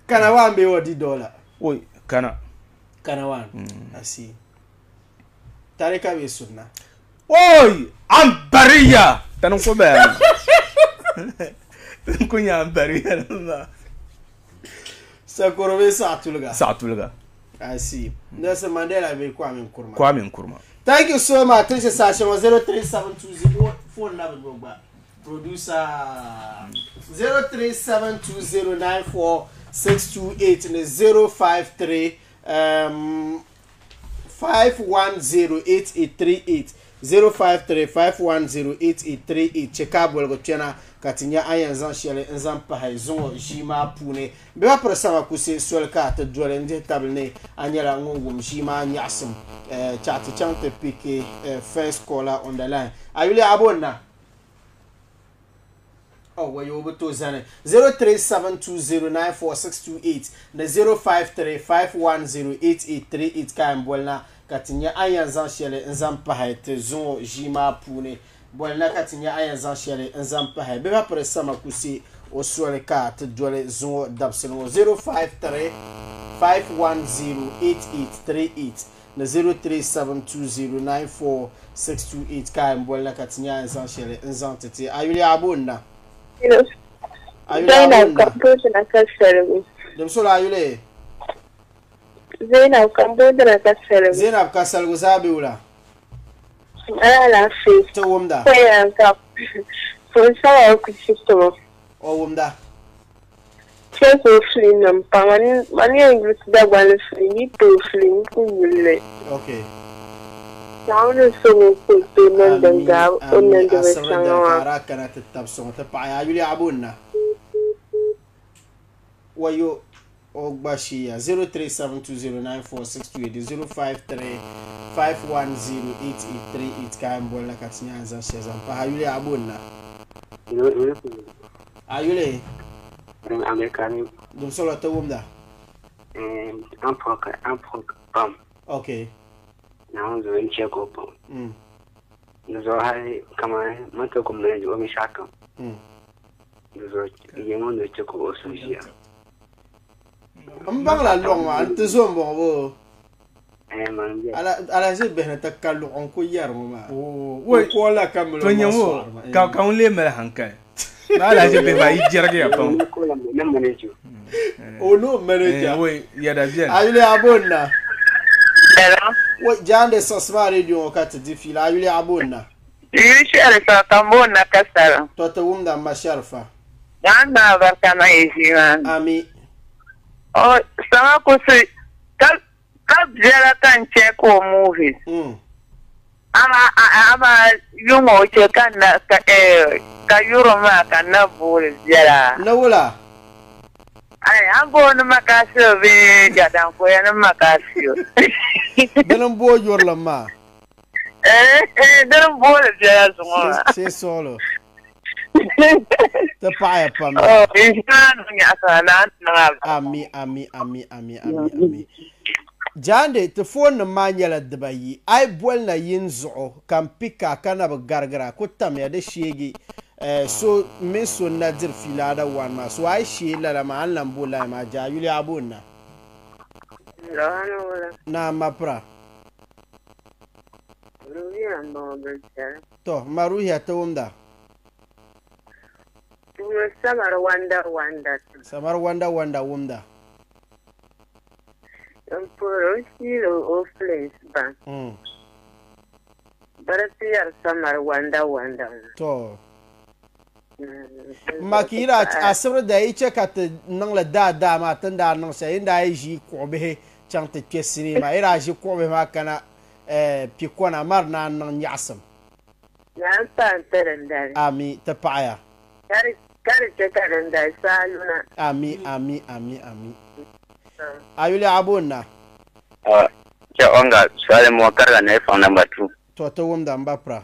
Kana waan bee Odi Dollar?
Oi, kana.
Kana waan, I see. Tarika bee Sunna?
Oi, an bariya! Tani ko baya. Tani ko nyɛ an bariya nim maa.
Sakoro bee Saɣatuliga?
Saɣatuliga.
I see. Nelson Mandela bee Kwame Nkrumah?
Kwame Nkrumah.
Thank you so much. Tisi saha shɛŋa 03720 phone na bi nyo gba. Producer 0372094628 ni 053 5108838 0535108838 chɛ ka a boligu kpɛna ka ti nya a yɛn zaŋ shɛli n zaŋ pahi zuŋɔ ʒii maa puuni. Bɛ ba piri sama kusi soli ka ti doli n dihi tabili ni a nyɛla ŋun wum ʒii maa nyaɣisim. Chaɣ ti chaŋ ti piki first caller on the line. A yuli a bo n-na? Oh, wayo bi tooi zani. 0372094628 ni 0535108838 ka yɛn boli na ka ti nya a ni yɛn zaŋ shɛli n zaŋ pahi ti zuŋɔ ʒii maa puuni. Boli na ka ti nya a ni yɛn zaŋ shɛli n zaŋ pahi. Bɛ ba piri sama kusi o soli ka ti doli zuŋɔ dabisili ŋɔ. 0535108838 ni 0372094628 ka yɛn boli na ka ti nya a yɛn zaŋ shɛli n zaŋ ti ti. A yuli a bo n-na? A yuli a bo
Zainab
n-na?
Kamboodina ka saligu.
Dimsolo a yuli?
Zainab Kamboodina ka saligu.
Zainab ka saligu zaa be wula?
Ala alaafee.
Ti wumda.
Koya ka pun sawa ku chi timo.
O wumda.
Che ka o filim nim pa mani yɛn yuli ti Dagbani filim yi tooi filim ku yuli li.
Okay.
Naawuni so ŋun kuli tooi niŋ din
Ami,
gabi o
ami,
niŋdi
asibiri
binshɛŋa
dali ka
maa.
a daa kana ti tabi sɔŋ ti paɣa a yuli a bo n-na. Wayo o gba sheeya 0372094628 0535108838 ka yɛn boli na ka ti nya n zaŋ shɛli zaŋ pahi. A yuli a bo n-na? A yuli? Dimsolo ti wumda.
Pam.
Okay.
Naawuni zuɣu n chɛ ka o pam. Di zuɣu hali kamani man ti kum manage o binshɛɣu kam. Di zuɣu yɛmo ni o chɛ ka o suhu ʒiya.
M baŋla luɣu maa n ti zo m bɔŋɔ bo.
Eh, man bɛ.
Alahizi bihi ni ti ka luɣu n ku yɛri ŋɔ maa.
Oh,
O
wai.
kɔɔla ka mali o
To nyɛ
maŋ
ŋɔ,
sɔɣiri maa.
ka ŋun lee mali hankali. Ma alahizi bihi maa yi jɛrigiya pam.
Ni ko la ni manage o.
O no manager.
Eh, wai, yɛda beni.
A yuli a bo n-na?
Hello?
Wai, jaande siɣisi maa radio ŋɔ ka ti di fiila. A yuli a bo n-na?
Yuli Sharifa ka m bo n-na ka salim.
To ti wumda m ma Sharifa.
Daan maa barika ma yi ʒii maa.
Ami.
O sama kusi ka ka biɛla ka n check o movies. Ama ama yuŋ o che ka na ka ka yuri maa ka na booli biɛla.
Na wula?
Ai, an booni Makasio bee Jadankoya ni Makasio.
Dini n booi yurilim maa.
Eh, eh, dini n booli biɛla zuŋɔ maa.
Shee suɣulo. Ti paɣaya pam.
Oh, n ʒi maa niŋ nyaɣasa na n niŋ a ba.
Ami, ami, ami, ami, ami, ami. Jaande, ti phone nim maa nyɛla dibayi. A yi boli na yin zuɣu ka n pika ka na bi garigira ku tamya di sheegi. So mini so n na diri fiila ada one maa. So a yi shee lala maa, a ni lan bo line maa jaa yuli a bo n-na.
Hello, ana wula.
Na mapira.
Ruhiya m-bɔŋɔ Bilchɛri.
To, ma Ruhiya ti wumda.
Tuuli Samar Wanda Wanda ti.
Samar Wanda Wanda wumda.
N puhiri o fiili o filins ban. Bari ti yɛri Samar Wanda Wanda ŋɔ.
To. Ma ka yi daa asibiri da yi chɛ ka ti niŋli daa daa maa ti ni daa niŋ shɛli yi ni daa yi ʒi kuɣubihi chaŋ ti kpe sinii maa yi daa ʒi kuɣubihi maa kana pikɔna mari naan niŋ nyaɣisim.
Naan paai n-ti dindali.
Ami, ti paɣiya.
Ka di chɛ ka dindali saa luna.
Ami, ami, ami, ami. A yuli a bo n-na?
Chɛ Onga, Suali mɔɔ kariga ni faŋ number 2.
To ti wumda m ba pira.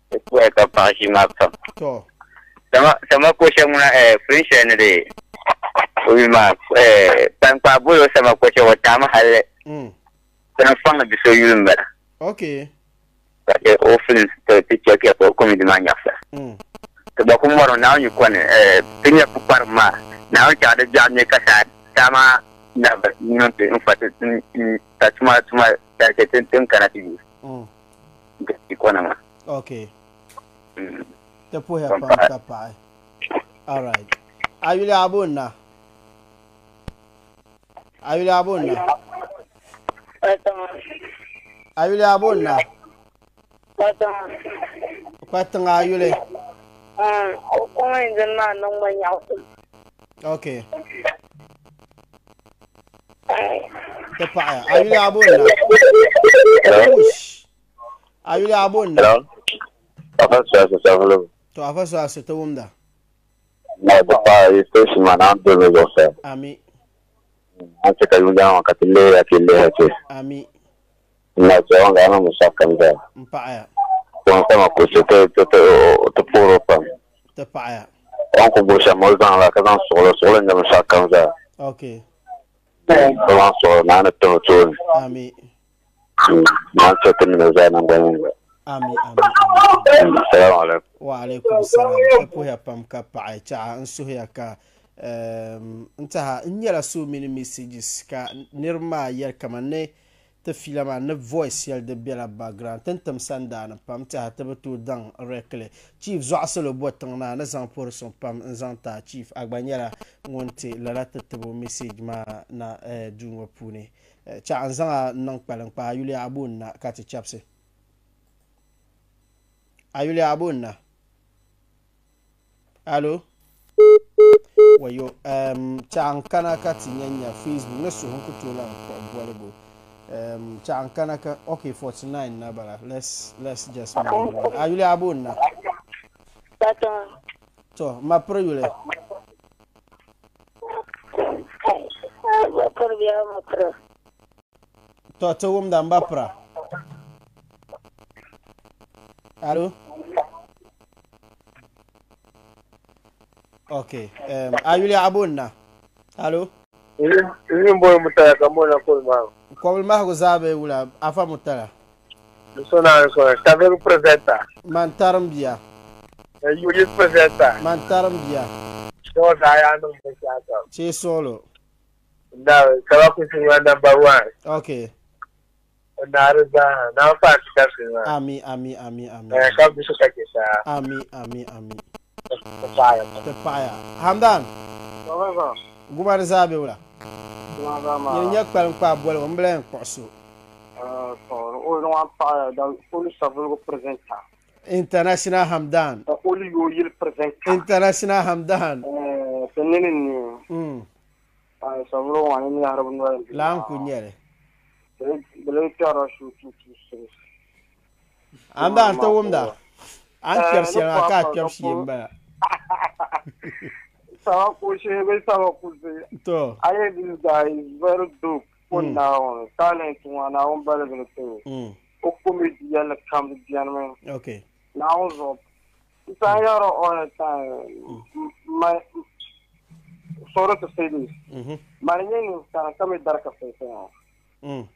Ti puhi ka paɣa ʒi maa pam.
To.
Sama ko shɛli ŋuna furin shɛli ni di o yuli maa kpankpaa boli o sama ko shɛli o taami hali sani faŋ di so yuli m-bala.
Okay.
Ka chɛ o films ti chɛ ka o comedy maa nyaɣisa. Ti gba ku mɔrimi Naawuni yi kɔni ti nya pukparim maa Naawuni chaɣ di biɛɣu nyɛ ka saa maa na bi niŋ ti n-fa ti ka tuma tuma ka chɛ ti ni kana ti yu n-ti kɔna maa.
Okay. Ti puhiya pam ka paɣi. Alright. A yuli a bo n-na? A yuli a bo n-na? A yuli a bo n-na? Kpatiŋa a yuli. Okay. Ti paɣiya. A yuli a bo n-na? A yuli a bo n-na?
Hello. Afa suasi safulu.
To afa suasi ti wumda.
Na ti paɣa yi station maa naan doli mi zuɣusaa.
Ami.
An chɛ ka yuŋ maa ka ti leei ya ti leei ya ti.
Ami.
Na chɛ ŋa ama musa kam zaa.
N paɣiya.
Ko n sama kusi ti ti ti ti puhiri o pam.
Ti paɣiya.
O ni ku gbubi shɛm o zaŋ la ka zaŋ suɣulo suɣulo n-nyɛ binshɛɣu kam zaa.
Okay.
O zaŋ suɣulo naa ni timi tooni.
Ami.
Naan chɛ ti mini o zaa naŋgbani yinga.
Ami, ami, ami.
Assalamu alaikum.
Wa alaikum salam. Ti puhiya pam ka paɣi chaɣa n suhuya ka n taha n nyɛla so many messages ka niriba maa yɛli kaman ni ti fiila maa ni voice shɛli di bela background ti ni tim sandaani pam taha ti bi tooi daŋ rekli. Chief Zɔɣisilo bo tiŋ naa ni zaŋ puhiri suŋ pam n zaŋ ti a Chief a gba nyɛla ŋun ti lala ti tibo message maa na duu ŋɔ puuni. Chaɣa n zaŋ a niŋ kpaliŋkpaa a yuli a bo n na ka ti chɛbisi. A yuli a bo n na? Alo? Wayo, chaɣa n kana ka ti nya nya Facebook ni suhu n ku tooi lan kpuɣi boligu. Chaɣa n kana ka, okay, 49 na bala. Let's, let's just move on. A yuli a bo n na? To, ma piri yuli. To, ti wumda m ba pira. Alo? Okay. A yuli a bo n na? Alo?
N boli Mutala ka mo na koli maa.
Kɔbili mahigu zaa bee wula afa Mutala?
N so naa n so Savelugu presenter.
Man tarim bia.
Yuli presenter.
Man tarim bia.
Shɛŋa zaa yaa niŋ binshɛɣu kam.
Chee suɣulo.
Na kaba kusi ŋa number 1.
Okay.
Naari zaa na n faai ti kasi maa.
Ami, ami, ami, ami.
Ka bi so ka chɛ saa.
Ami, ami, ami.
Ti paɣaya.
Ti paɣaya. Hamdan. Gumani zaa be wula? Nyini nyɛ kpaliŋkpaa boligu m bila yɛn kpuɣi so. International Hamdan. International Hamdan. Lan ku nyɛli. Hamdan ti wumda. An kpɛri shɛli maa ka a kpɛbu shee m-bala. To.
I this guy is very dope. For now, talent one, I won't believe it. O comedy yɛlli kam di beni mi.
Okay.
Naawuni zuɣu. N san yɛri all the time. My, sorry to say this. Mani nyɛ ninsala ka mi dari ka fɛn fɛn.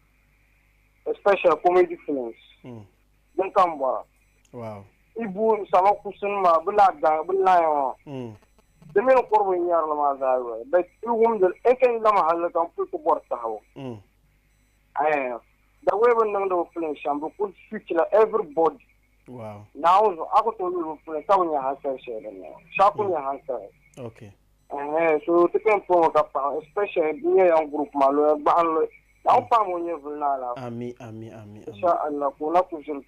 Especially comedy films. Din kam bɔra.
Wow.
Ibu sama kusin ma bi la gang bi line ŋɔ. Di mini kɔribu n-nyɛri li maa zaa yoli. But i wumdi n kan lama halli kam puli ti bɔri tahibu. The way bi niŋdi bi film shɛm, bi kuli switch la everybody.
Wow.
Naawuni zuɣu, a ku tooi yuli bi film ka bi nya hankali shɛli din ni. Shɛɣu ku nya hankali.
Okay.
So ti kpɛm pɔŋɔ ka paɣa, especially n nyɛ yan group maa, lɔya gbahinli. Naawuni paɣa o nyɛvuli ni alaafee.
Ami, ami, ami, ami.
Insha Allah, ka o na ku ʒiri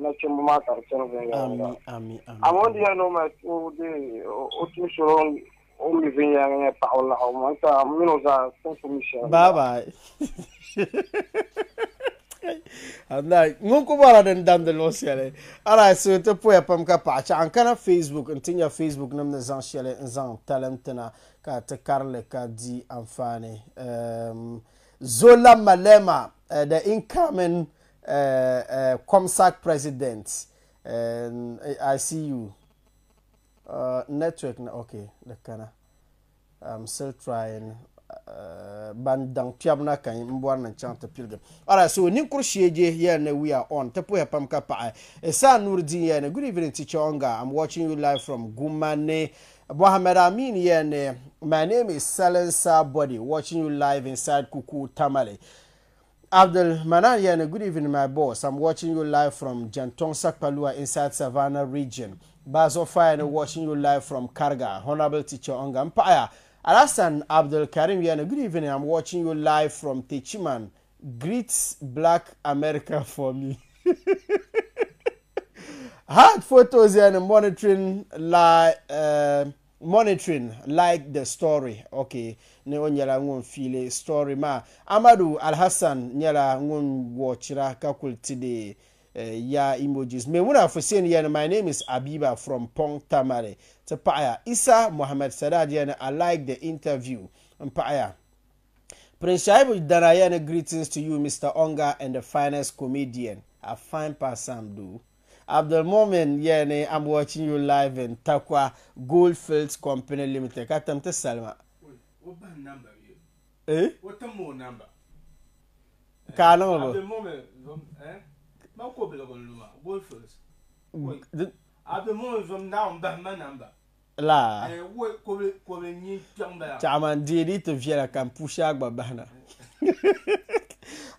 nachimba maa ka di chani viɛnyɛliŋga.
Ami, ami, ami.
Amaa o ni di yɛli ni o mali o de o tum shɛli o mi viɛnyɛliŋga nyɛ paɣa o laɣigu maa, n tiɛha m mini o zaa ti ni ku mi shɛli.
Bye bye. Alright, ŋun ku bɔra din damdi luɣ shɛli. Alright, so ti poya pam ka paɣa chaɣ n kana Facebook n ti nya Facebook nim ni zaŋ shɛli n zaŋ talim tina ka ti karili ka di anfaani. Zola Malema, the incoming COMSAC president, I see you. Network na okay, di kana. I'm still trying. Ban daŋ kpɛbu na ka n bɔri ni n chaŋ ti piligi. Alright, so ninkuri sheeje yɛli ni we are on. Ti puhiya pam ka paɣi. Isa Nuruddin yɛli ni good evening Teacher Onga. I'm watching you live from Gumani. Mohammed Amin yɛli ni my name is Salinsa Body, watching you live inside Kuku Tamale. Abdul Manan yɛli ni good evening my boss. I'm watching you live from Jantong Sakpalua inside Savannah region. Bazo Fire ni watching you live from Karga. Honorable Teacher Onga. M paɣaya Alhassan Abdul Karim yɛli ni good evening. I'm watching you live from Techiman. Greet Black America for me. Hard photos yɛli ni monitoring monitoring like the story. Okay, ni o nyɛla ŋun fiili story maa. Amadu Alhassan nyɛla ŋun watchira ka kuli ti di ya emojis. Maimuna Hussein yɛli ni my name is Abiba from Pong Tamale. Ti paɣaya. Isa Mohammed Sadat yɛli ni I like the interview. N paɣaya. Prince Shaibu Dana yɛli ni greetings to you Mr. Onga and the finest comedian. A fine person do. Abdul Mumin yɛli ni I'm watching you live in Takwa Goldfields Company Limited. Ka tam ti salima.
O bahi number bɛ.
Eh?
O tim o number.
Ka a niŋ li bo?
Abdul Mumin, ma ko biligi n luma, Goldfields. Abdul Mumin zom Naawuni bahi ma number.
La.
Woi, kobili nyin kpiɔŋ bala.
Chaɣima n deei di ti viɛla ka n pushi a gba bahina.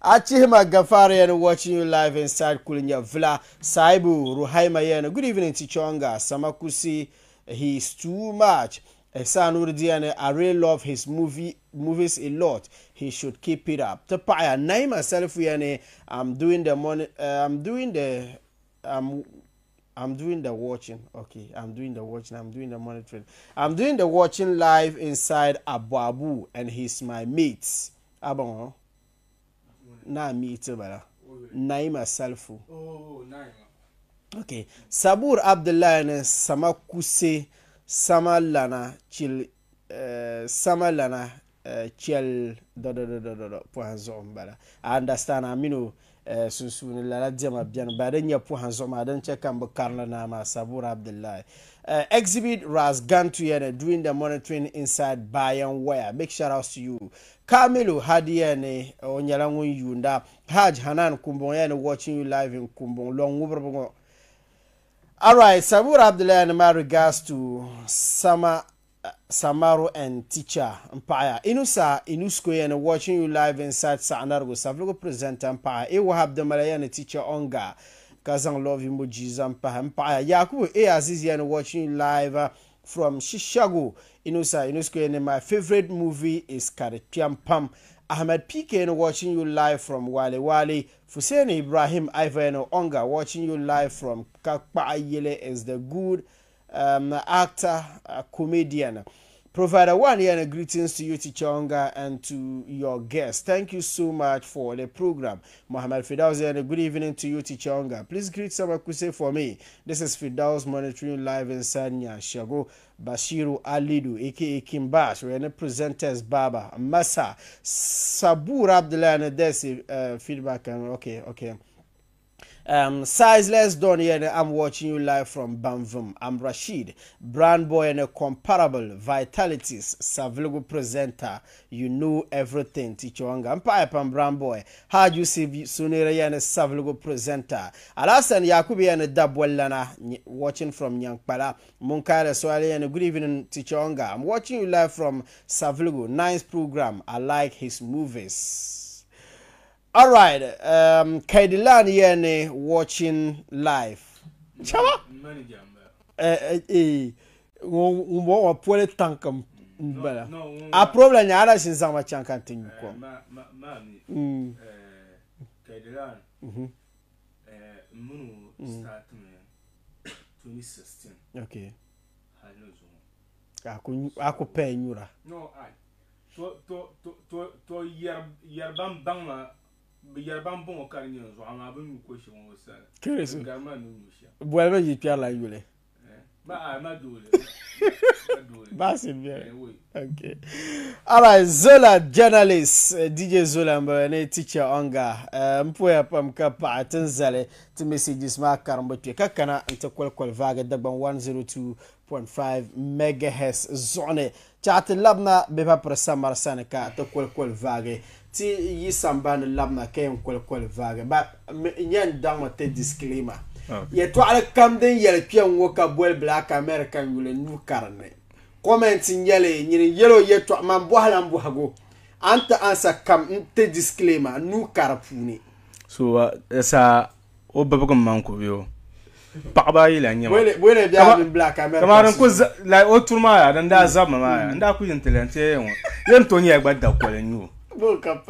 A chihima Gafar yɛni watching you live inside Kulinya Villa. Saibu Ruhaima yɛni good evening Teacher Onga. Samakusi, he is too much. Ehsan Nurdi yɛni I really love his movies a lot. He should keep it up. Ti paɣaya Naima Salifu yɛni I'm doing the money, I'm doing the, I'm doing the watching. Okay, I'm doing the watching. I'm doing the monitoring. I'm doing the watching live inside Abu Abu, and he's my mate. Abon, na mate bala. Naima Salfu.
Oh, Naima.
Okay. Sabur Abdullah and Samakuse Samalana chil, Samalana chel do do do do do do. Pohan zom bala. I understand. Amino. Sunsuuni lala diɛma biɛni ba din nyɛ pɔhim zuɣu maa din chɛ ka n bi karili naa maa Sabur Abdullahi. Exhibit Ras Gantu yɛni doing the monitoring inside Bayan Wire. Big shout out to you. Kamilu Hadi yɛni o nyɛla ŋun yuunda. Haj Hanan Kumbong yɛni watching you live in Kumbong. Lɔŋ ŋubiriba ŋɔ. All right, Sabur Abdullahi ni my regards to Sama Samaru and teacher Mpaya. Inusa Inusko yɛni watching you live inside Sa'anargo. Savlugo presenter Mpaya. Ewahab Damala yɛni teacher Onga. Kazang love emoji Mpaya. Mpaya. Yakubu A Aziz yɛni watching you live from Shishago. Inusa Inusko yɛni my favorite movie is Karipiam Pam. Ahmed PK yɛni watching you live from Wale Wale. Fuseni Ibrahim Ivan yɛni Onga watching you live from Kakpa Yele is the good actor, comedian. Provider One here, and greetings to you, Teacher Onga, and to your guests. Thank you so much for the program. Mohammed Fidaus here, and good evening to you, Teacher Onga. Please greet Samakuse for me. This is Fidaus monitoring live inside Nyashago. Bashiru Alidu, aka Kimbash, we're the presenters Baba Masa Sabur Abdullah, and there's feedback. And okay, okay. Sizeless Don here, I'm watching you live from Bamvum. I'm Rashid, brand boy and a comparable vitalities, Savlugu presenter. You know everything, Teacher Onga. I'm Pipe and brand boy. How do you see Sunira and a Savlugu presenter? Alasan Yakubi and a Dabwellana watching from Nyankpala. Munkara Swali and a good evening, Teacher Onga. I'm watching you live from Savlugu. Nice program. I like his movies. All right, Kaidilan yɛni watching live. Chama? Eh, eh, ŋun bɔŋɔ ŋɔ poli tankam n bala. A problem nyɛ a na ʒin zaŋ ma chaŋ ka n ti nyu kom.
Kaidilan, mini o start mi 2016.
Okay. A ku paya nyura.
No, ai. To to to to to yɛri ban baŋ ma bi yɛri ban bɔŋɔ ka di nyɛ n zuɣu amaa bi nyu ko shɛŋa o sani.
Kirisu.
Gari ma ni nyu shɛm.
Boli mi yi kpɛrila yuli.
Ma ai ma doole. Ma doole.
Baasi bɛni. Okay. All right, Zola journalist DJ Zola m-bala ni teacher Onga m poya pam ka paɣa ti n zali ti messages maa karimbu kpe ka kana n-ti kolikoli vaagi Dagbaŋ 102.5 megahertz zuɣu ni. Chaɣ ti labina bɛ pa piri samari sani ka ti kolikoli vaagi ti yi sambani labina ka yɛn kolikoli vaagi ba n yɛn daŋmi ti disclaimer yɛtɔɣili kam din yɛli kpɛŋ ŋɔ ka boli Black American yuli nuu karinni comment n-nyɛli nyini yɛl o yɛtɔɣa man bɔhila m bɔhigu a ni ti ansa kam n-ti disclaimer nuu kari puuni.
So sa o bibigi man ku be o paɣaba ayi la nyɛma
kamani
ku like o turi maa yaa din daa zabimi maa yaa n daa ku yin ti lan ti ŋɔ yɛn to nyɛla gba dakoli n nyɛ o ka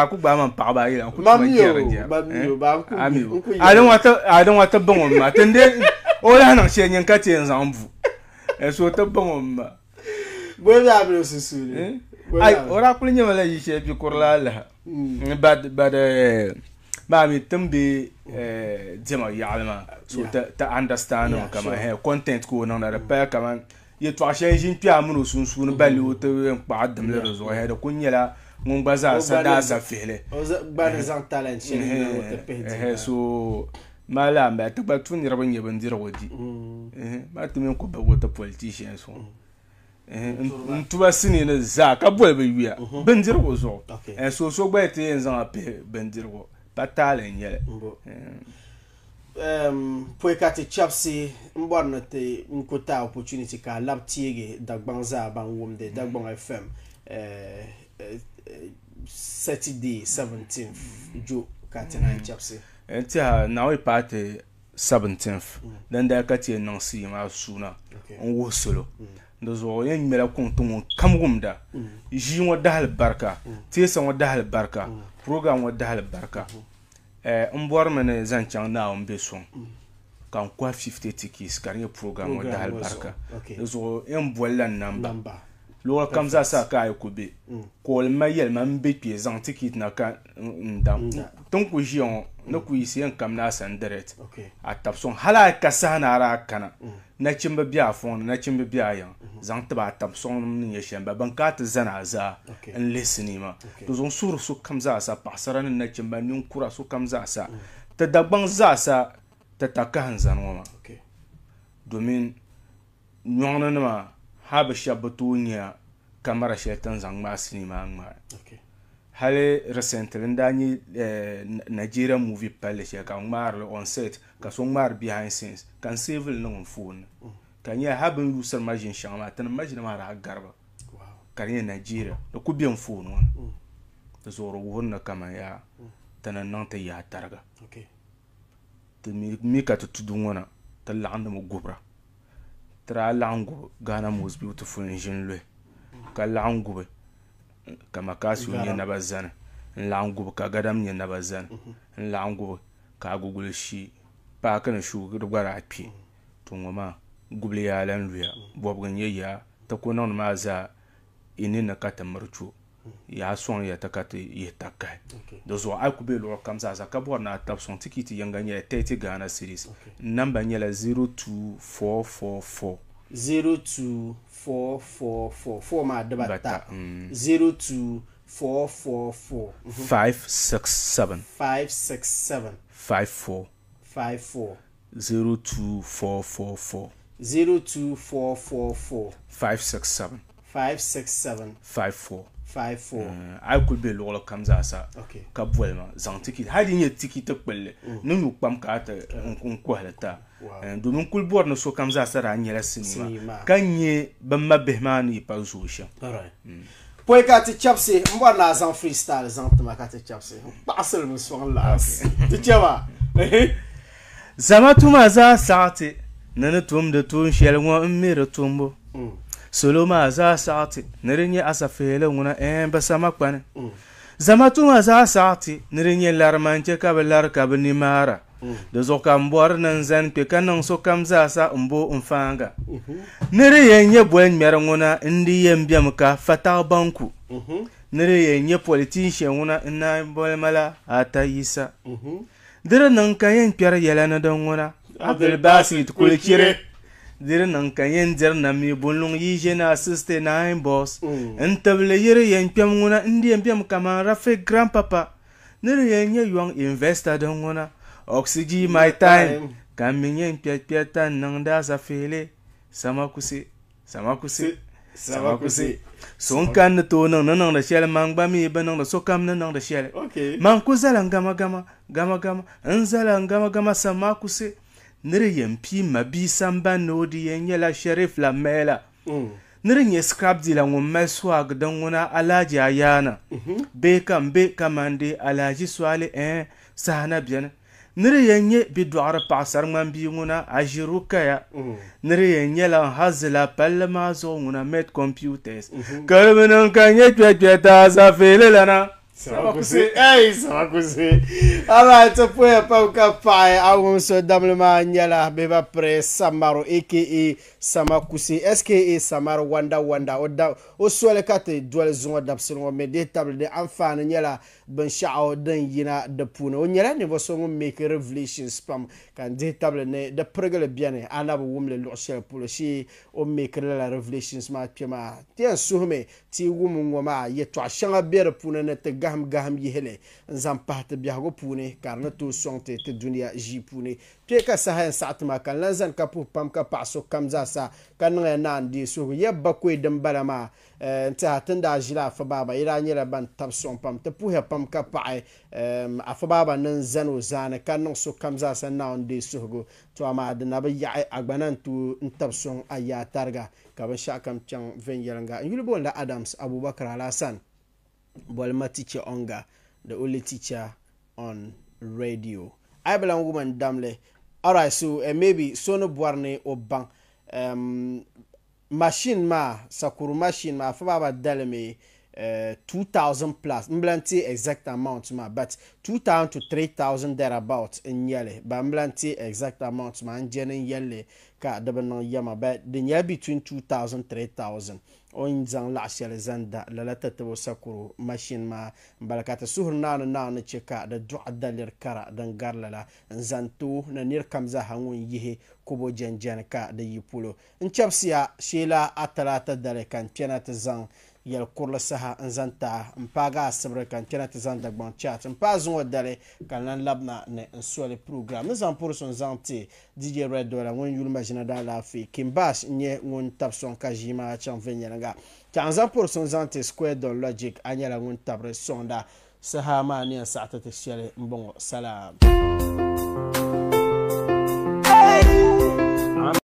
a ku gbaai man paɣaba ayi la n ku tuma jɛri jɛri a din wa ti baŋ o ma ti n o lahi niŋ shɛli nyin ka ti yɛn zaŋ bu so ti baŋ o ma ai o daa kuli nyɛma la yi shɛli bikurili alaha but but maa mi tin be diɛma yaɣali maa so ti understand mi kaman hɛ content ka o niŋda di paya kaman yɛltɔɣa shɛli ʒi n kpɛ a mini o sunsuuni balli o ti yɛn kpaɣi dimli di zuɣu hɛ di ku nyɛla ŋun gba zaa sa daa sa fihili so maa laa n bala ti gba tu niriba nyɛ bindirigu di maa ti mini ku bibigi ti politicians ŋɔ n tuba sinii ni zaa ka boli bi yuya bindirigu zuɣu so so gba ti yɛn zaŋ a pihi bindirigu pa taali n nyɛli
pɔi ka ti chɛbisi n bɔri ni ti n ku ti opportunity ka a labi teegi Dagbaŋ zaa ban wumdi Dagbaŋ FM Saturday 17th jo ka ti naan chɛbisi.
N tiɛha Naawuni paati 17th dindali ka ti yɛn niŋ sii maa suuna n wuhi salo di zuɣu yɛn ŋmɛla kuŋ ti ŋun kam wumda ʒii ŋɔ dahali barika teesa ŋɔ dahali barika program ŋɔ dahali barika n bɔrimi ni zaŋ chaŋ Naawuni be suŋ ka n kɔhi 50 tickets ka di nyɛ program ŋɔ dahali barika di zuɣu yɛn bolila n namba luɣili kam zaa sa ka a yi ku be call ma yɛli ma n be kpee zaŋ ticket na ka n daŋ tin ku ʒiya ŋɔ ni ku yiɣisi yɛn kamina a sani direct a tabi sɔŋ hali a ka saha ni a daa kana nachimba be a fɔŋ ni nachimba be a yiŋ zaŋ tiba a tabi sɔŋ ni nyɛ shɛm ba ban ka a ti zani a zaa n lihi sinii maa di zuɣu n suhuri sokam zaa sa paɣasara ni nachimba ninkura sokam zaa sa ti Dagbaŋ zaa sa ti takahi n zani ŋɔ maa domin Nyɔŋni nima ha bi shɛba bi tooi nya kamara shɛli ti ni zaŋ ŋmaai sinii maa ŋmaai. Hali recently n daa nya Nigeria movie palli shɛli ka bɛ ŋmaari li on set ka so ŋmaari behind scenes ka n save li niŋ n phone ni ka n nya hali bɛ ni yuusiri maʒini shɛŋa maa tinim maʒina maa daa gari ba ka di nyɛ Nigeria di kuli be n phone ŋɔ ni. Di zuɣu di wuhiri ni kaman yaa ti ni niŋ ti yaa tariga. Ti mi ka ti tudu ŋɔ na ti laɣindimi gubira. Ti daa laɣim gubi Ghana Most Beautiful n-ʒi n-luhi, ka laɣim gubi ka Makasio nyɛ naba zani, n-laɣim gubi ka Gadam nyɛ naba zani, n-laɣim gubi ka Aguguli shii paaki ni shugi di gba daa kpi. To ŋɔ maa gubili yaa lan luya, bɔbigu n-nyɛ yaa, ti ku niŋdi maa zaa yi ninni ka ti miri cho. Yaa sɔŋ ya ti ka ti yihi takahi. Di zuɣu a yi ku be luɣili kam zaa sa ka bɔri ni a tabi sɔŋ, tikiti yiŋga nyɛla 30 Ghana cedis. N namba nyɛla 02444.
02444, four maa dibata, 02444.
567.
567.
54.
54.
02444.
02444.
567.
567.
54.
54.
A yi kuli be luɣili kam zaa sa ka boli ma zaŋ tikiti hali di nyɛ tikiti kpulli ni nyu kpam ka a ti n kɔhili ti a domin n kuli bɔri ni sokam zaa sa daa nyɛla sinii maa ka nyɛ bɛ mabihi maa ni yi pa zooi shɛm.
Pɔi ka ti chɛbisi, m bɔri ni a zaŋ freestyle zaŋ ti ma ka ti chɛbisi. N kpaɣisili mi sɔŋ laas. Ti chɛ ma.
Zama tuma zaa saɣiti ni ni tumdi tuun shɛli ŋɔ m mi di tumbu. Salo maa zaa saɣiti ni di nyɛ asafihili ŋuna ɛɛn bi sama kpani. Zama tuma zaa saɣiti ni di nyɛ larima n-chɛ ka bɛ lari ka bɛ ni maara. Di zuɣu ka m bɔri ni n zani kpe ka niŋ sokam zaasa m-bo n faaŋa. Ni di yɛn nyɛ boli ŋmɛri ŋuna n-di yɛn bemi ka Fatah Banku. Ni di yɛn nyɛ politician ŋuna n-naan boli ma la Ata Yisa. Di di niŋ ka yɛn kpɛri yɛla ni din ŋuna Abdulbasit kuli chiri. Di di niŋ ka yɛn diri nam mi bunluŋ yi ʒe na 69 bus. N tibili yi di yɛn kpɛm ŋuna n-di yɛn bemi kaman Rafik Grandpapa. Ni di yɛn nyɛ young investor din ŋuna Oxygen my time ka m mi yɛn kpɛri kpɛrita n-niŋdi asafihili Samakusi Samakusi Samakusi So n kani ni tooi niŋ ni niŋdi shɛli man gba mi bi niŋdi sokam ni niŋdi shɛli Man ku zala n gama gama gama gama n zala n gama gama Samakusi Ni di yɛn pii ma bia samban ni o di yɛn nyɛla Sheriff la Mɛɛla Ni di nyɛ scrap dealer ŋun mali swag din ŋuna Alhaji Ayaana bee ka m be kamandi Alhaji Swali ɛɛn saha na beni. Ni di yɛn nyɛ bidɔɣiri paɣasari ŋmanbia ŋuna Aʒi Rukaya. Ni di yɛn nyɛla n hazila palli maa zuɣu ŋuna Med Computers. Ka di bi niŋ ka n nyɛ kpɛrikpɛrita Azafeeli lana.
Samakusi, hey, Samakusi. Alright, ti puya pam ka paɣi a wum so damli maa nyɛla bɛ ba piri Samaru aka Samakusi SKA Samaru Wanda Wanda o da o soli ka ti doli zuŋɔ dabisili ŋɔ mi dihi tabili di anfaani nyɛla binshɛɣu din yina di puuni. O nyɛla ninvuɣ so ŋun make revelations pam ka n dihi tabili ni di pirigili beni a na bi wum li luɣ shɛli polo shee o ni make lala revelations maa kpe maa. Ti yɛn suhimi Ti wum ŋ-ŋɔ maa yɛtɔɣ shɛŋa be di puuni ni ti gahim gahim yihi li n-zaŋ pahi ti biɛhigu puuni ka di ni tooi sɔŋ ti ti dunia ʒii puuni. Kpe ka saha yɛn saɣi ti ma ka n lan zani ka puhi pam ka paɣi sokam zaa sa ka niŋya naa n-deei suhigu. Ya bakɔi din bala maa n-tɛha ti ni daa ʒili Afa Baaba yi daa nyɛla ban tab sɔŋ pam. Ti puhiya pam ka paɣi Afa Baaba ni n-zani o zaani ka niŋ sokam zaa sa Naawuni deei suhigu. To amaa di na bi yaɣi a gba na n-tooi n-tab sɔŋ a yaa tariga. Ka binshɛɣukam chaŋ viɛnyɛliŋga. N yuli booni la Adams Abubakar Alhassan, bolima Teacher Onga, the only teacher on radio. A yi bi lan wum n damli, alright, so eh, maybe so ni bɔri ni o baŋ um, machine maa, sakuru machine maa, Afa Baaba dalimi eh, 2000 plus, m bi lan ti exact amount maa, but 2000 to 3000 thereabout n-nyɛli, but m bi lan ti exact amount maa, n je ni n yɛli li ka di bi niŋ yɛma but di nyɛla between 2000 3000 o ni zaŋ laɣ shɛli zaŋ da lala tatabo sakuru machine maa m-bala ka ti suhuri Naawuni Naawuni chɛ ka di dɔɣi daliri kara din gari lala n-zaŋ ti o ni nir kam zaaha ŋun yihi kobo jɛnjɛni ka di yi polo n chɛbisiya sheela a talaata dali ka n kpɛna ti zaŋ Yɛl kurili saha n-zaŋ ti a, m-paagi a asibiri ka n kpɛna ti zaŋ Dagbaŋ chat m-paai zuŋɔ dali ka n lan labina ni n soli program ni zaŋ puri so n-zaŋ ti DJ Red Dollar ŋun yuli maʒina daalaafee King Bash n-nyɛ ŋun tabi sɔŋ ka ʒii maa chaŋ viɛnyɛliŋga. Tɛɣu n-zaŋ puri so n-zaŋ ti Square Don Logic a nyɛla ŋun tabiri sɔŋda saha maa ni yɛn saɣi ti ti shɛli m-bɔŋɔ. Salaam.